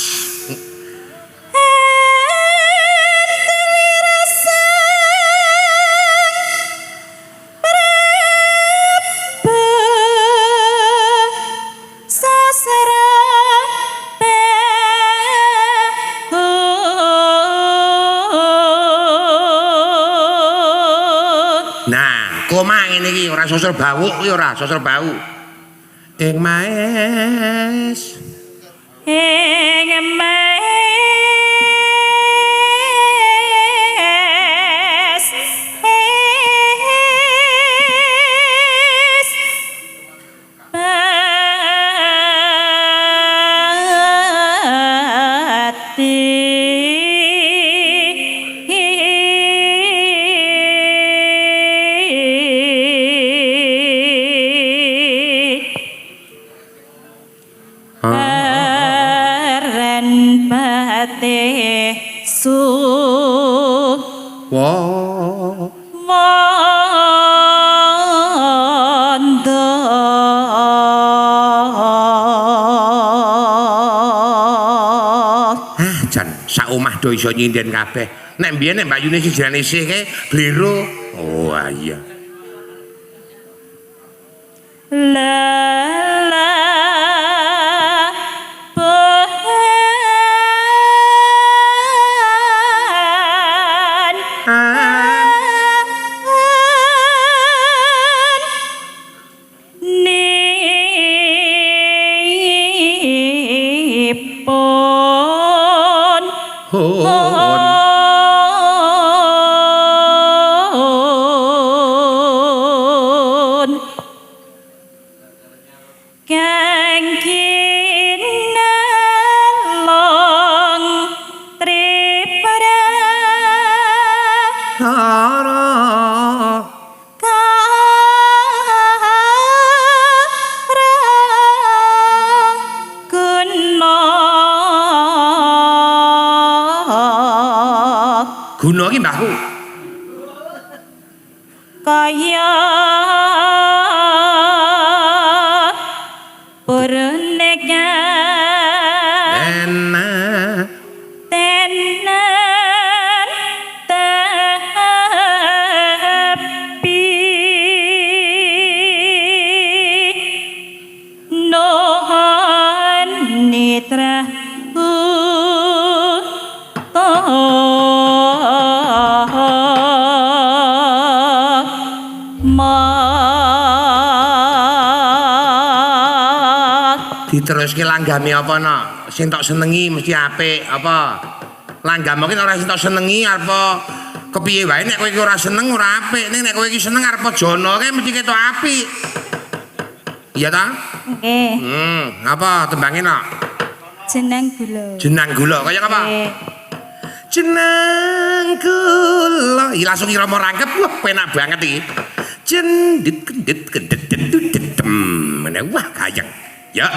Nah, koma ngene iki ora sosor bawuk iki ora sosor bau. Ing maes. Ing maes. Pati. Sak omah do iso nyinden kabeh. Nek mbiyen nek Mbak Yuni sing jenenge isih kae bliru. Oh iya. La Kang kinalong tripra Tara kara guna. Guna ki mbahku. Kaya purneka Enak tenan tapi nohon nitra Diteruske langgame apa no? Sing tok senengi mesti apik apa? Langgam ki ora sing tok senengi arep kepiye wae nek kowe iki ora seneng ora apik, ning nek kowe iki seneng arep jono kae mesti ketok apik. Iya ta? Nggih. Apa tembange no? Jenang gula. Jenang gula kaya apa? Nggih. Jenang gula. Iki langsung irama rangkep, wah penak banget iki. Jendit kendit kendit kendit dem. Wah gayeng. Ya.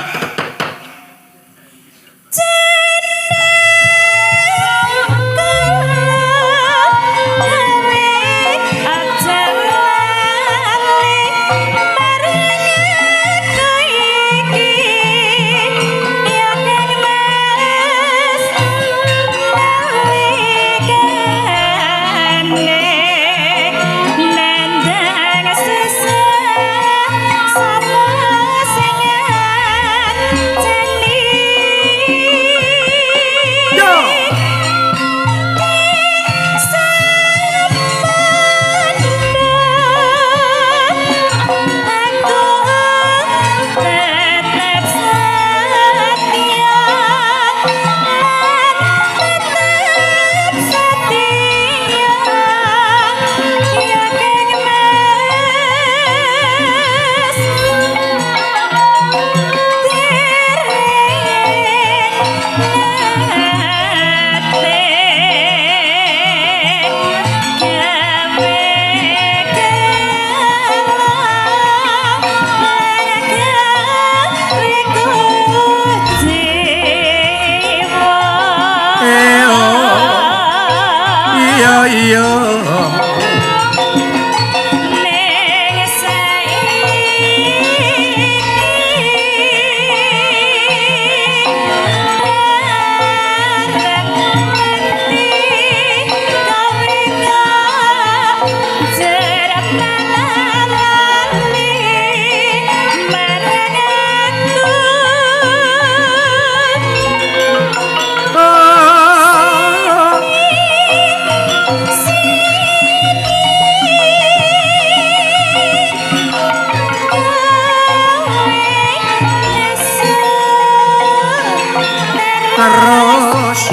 Terus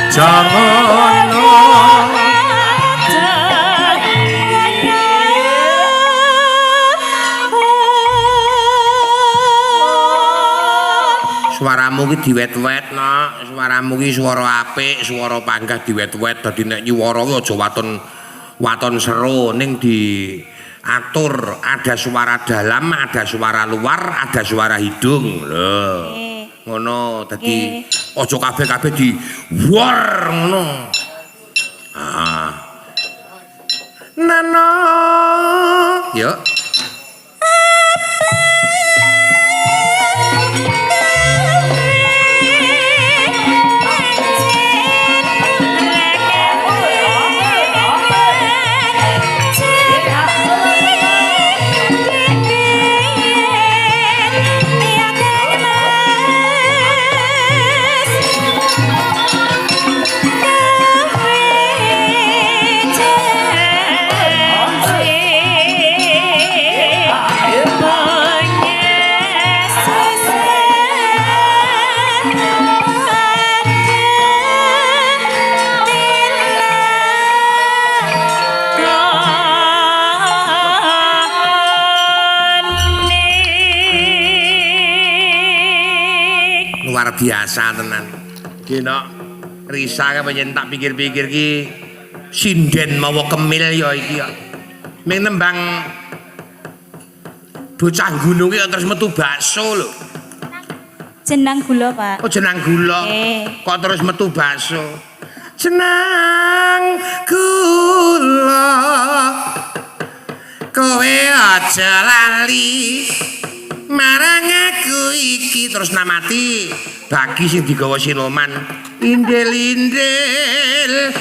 jangan suaramu ki diwet-wet no, suaramu ki suara apik, suara panggah diwet-wet dadi nek nyuwara ki aja waton waton seru ning diatur, ada suara dalam, ada suara luar, ada suara hidung lho. Ngono dadi aja kabeh-kabeh di war ngono. Ah. Nano. Yuk. Yeah. biasa tenan. Dino Risa kepenyen tak pikir-pikir ki sinden mawa kemil ya iki ya. Ming nembang bocah gunung ki terus metu bakso lho. Jenang gula, Pak. Oh jenang gula. Kok terus metu bakso. Jenang gula. Kowe aja lali marang aku iki terus namati bagi sing digawa siluman indel-indel.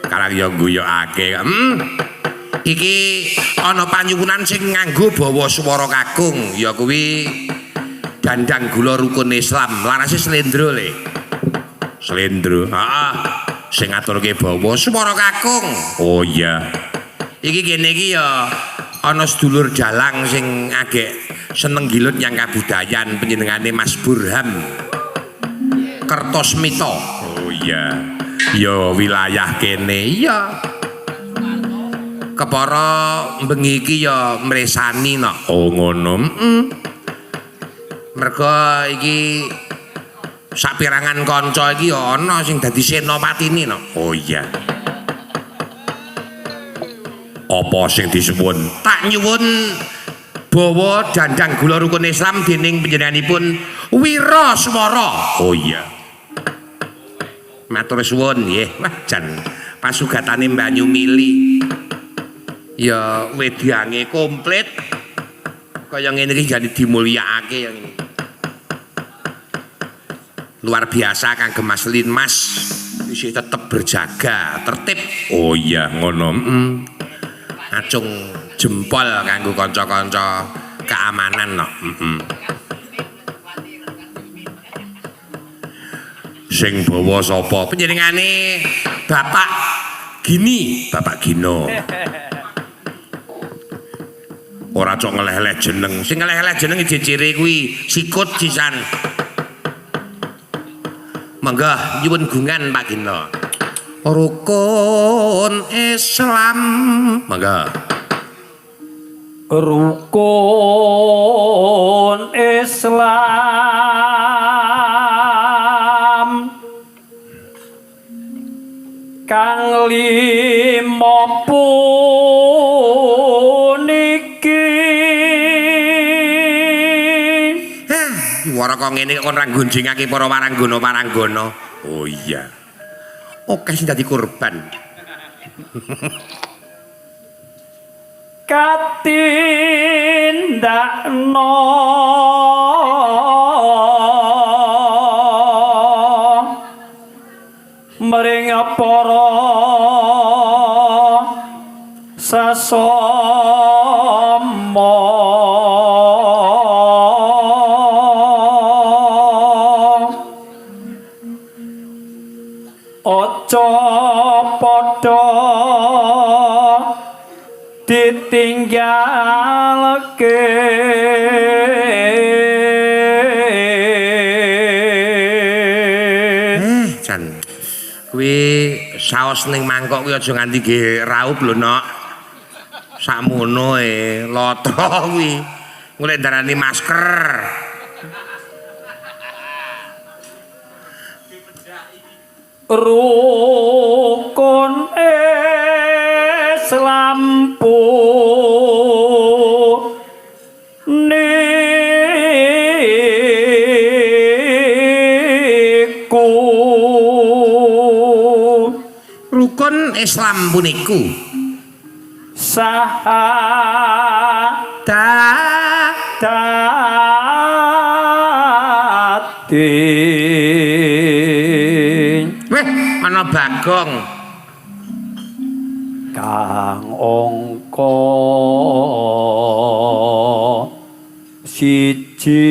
Karang ya guyokake. Iki ana panyuwunan sing nganggo bawa swara kakung ya kuwi dandang gula rukun Islam larase slendro le. Slendro. Heeh. Sing ngaturke bawa swara kakung. Oh iya. Iki kene iki ya ana sedulur dalang sing agek seneng gilut nyang kabudayan panjenengane Mas Burham Kertosmito. Oh iya. Ya wilayah kene iya. Kepara bengi iki ya mresani no. Oh ngono. Mergo iki sapirangan kanca iki ya ana sing dadi senopatine no. Oh iya. Apa sing disuwun? Tak nyuwun bawa dandang gula rukun Islam dening panjenenganipun Wira Swara. Oh iya. Matur suwun nggih. Wah jan pasugatane banyu mili. Ya wedange komplit. Kaya ngene iki jane dimulyakake ya ngene. Luar biasa kangge Mas Linmas isih tetep berjaga tertib. Oh iya ngono. Acung jempol kanggo kanca-kanca keamanan no. Sing bawa sapa? Panjenengane Bapak Gini, Bapak Gino. Ora cok ngeleh-eleh jeneng. Sing ngeleh-eleh jeneng jejere kuwi sikut sisan. Monggo nyuwun gungan Pak Gino. Rukun Islam. Monggo. Rukun Islam kang lima puniki. Wara kok ngene kok ora nggunjingake para waranggana-waranggana. Oh iya. Oke sing dadi korban. Katindakno mring para sasama. Aja padha ditinggalke. Jan kuwi saos ning mangkok kuwi aja nganti nggih raup lho nok. Sakmono e lotro kuwi. Golek darani masker. Rukun Islam puniku. Rukun Islam puniku saha dadi. Weh, ana Bagong kang angka siji.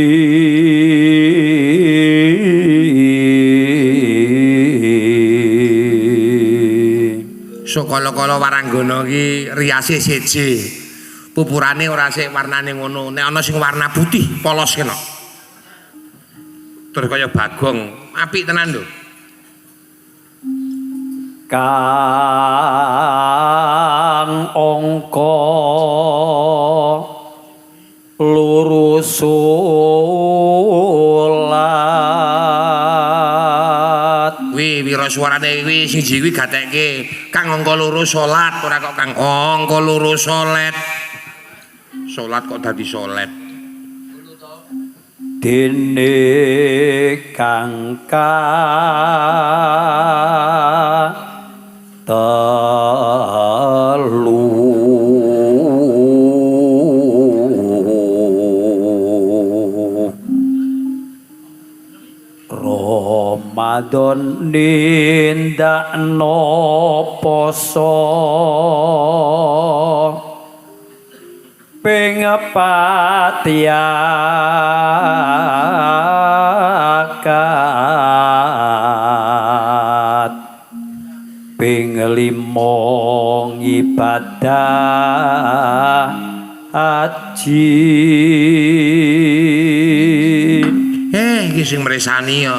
Sokala-kala waranggana iki riase siji. Pupurane ora sik warnane ngono. Nek ana sing warna putih polos kena. Terus kaya Bagong, apik tenan lho. Kang angka loro sulat suarane kuwi siji kuwi gatekke kang angka loro salat ora kok kang angka loro salat. Salat kok dadi salat. Dene kang telu Ramadan nindakno poso ping patiakat ping limo ngibadah haji. Iki sing mresani ya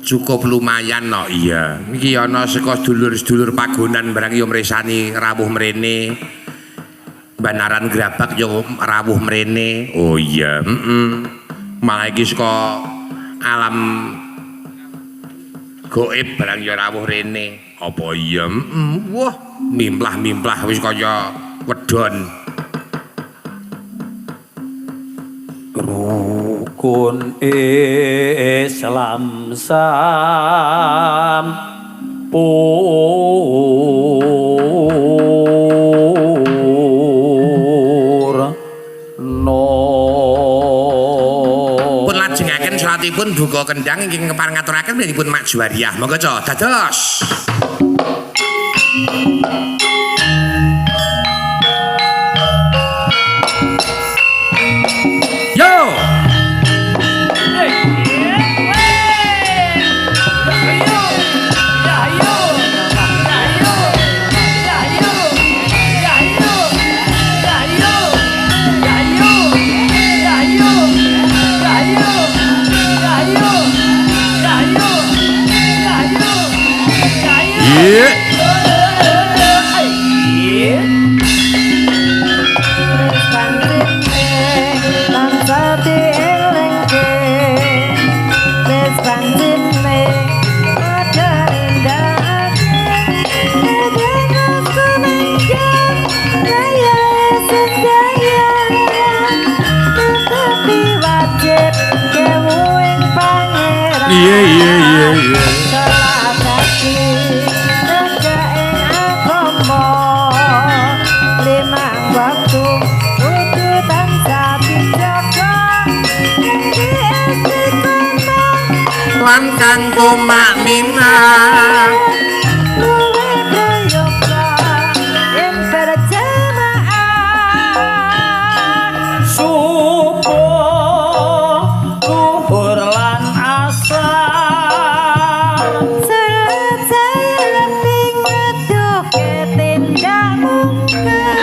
cukup lumayan no. Iya, iki ana saka sedulur-sedulur pagonan barang ya mresani rawuh mrene. Banaran Grabag yo rawuh mrene. Oh iya, heeh. Malah iki saka alam gaib barang ya rawuh rene. Apa iya? Heeh. Wah, mimplah-mimplah wis kaya wedon. Rukun Islam sampurna. Pun lajengaken salatipun buka kendang ingkang kepareng ngaturaken pun Mak Juwariah. Monggo ca, dados. Yo. Iya. Iya iya iya iya. Lan kang tumakninah luwe prayoga ing berjamaah subuh luhur lan asar salat lebih ngedoke tindak mungkar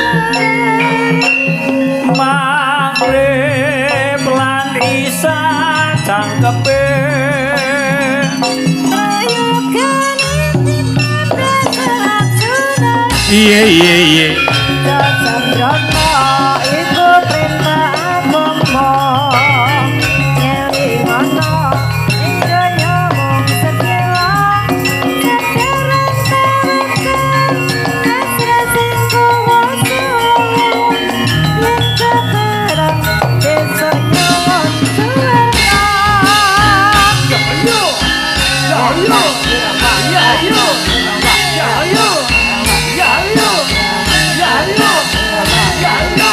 maghrib lan isya cangkepe. Iya iya iya. Iku perintah agama ngelingono ing donya mung sedhela sedareng tawakal asra sing kuwasa yen keperang besok nyuwun suwarga. Ya yo ya yo ya yo ya yo ya yo ya yo.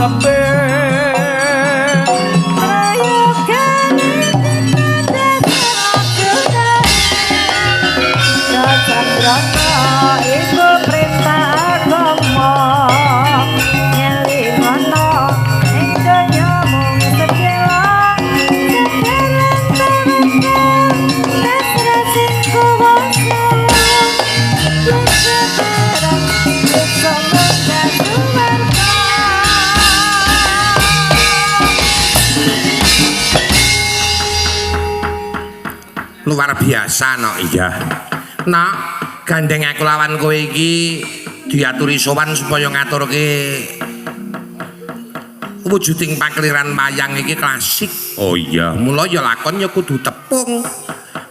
tebih. Prayogane Cacandrana iku perintah agama, nyelingono ing donya mung sedhela sedalan tawakal pasrah sing kuwasa yen sebarang bisa munggah suwarga. Luar biasa no. Iya. Nok, gandeng aku lawan kowe iki diaturi sowan supaya ngaturke wujuding pakeliran wayang iki klasik. Oh iya, mula ya lakon ya kudu tepung.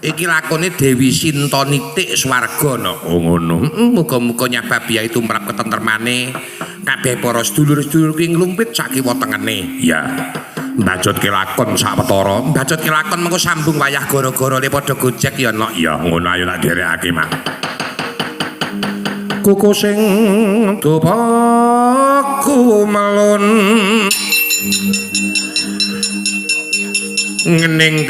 Iki lakone Dewi Sinta nitik swarga no. Oh ngono. Heeh, muga-muga nyababiahi tumrap ketentremane kabeh para sedulur-sedulur ki nglumpit sak kiwa tengene. Iya. Mbajotke lakon sawetara. Mbajotke lakon mengko sambung wayah gara-gara le padha gojek ya nok. Ya ngono ayo tak dherekake, Mak. Kuku sing dupaku melun ngening.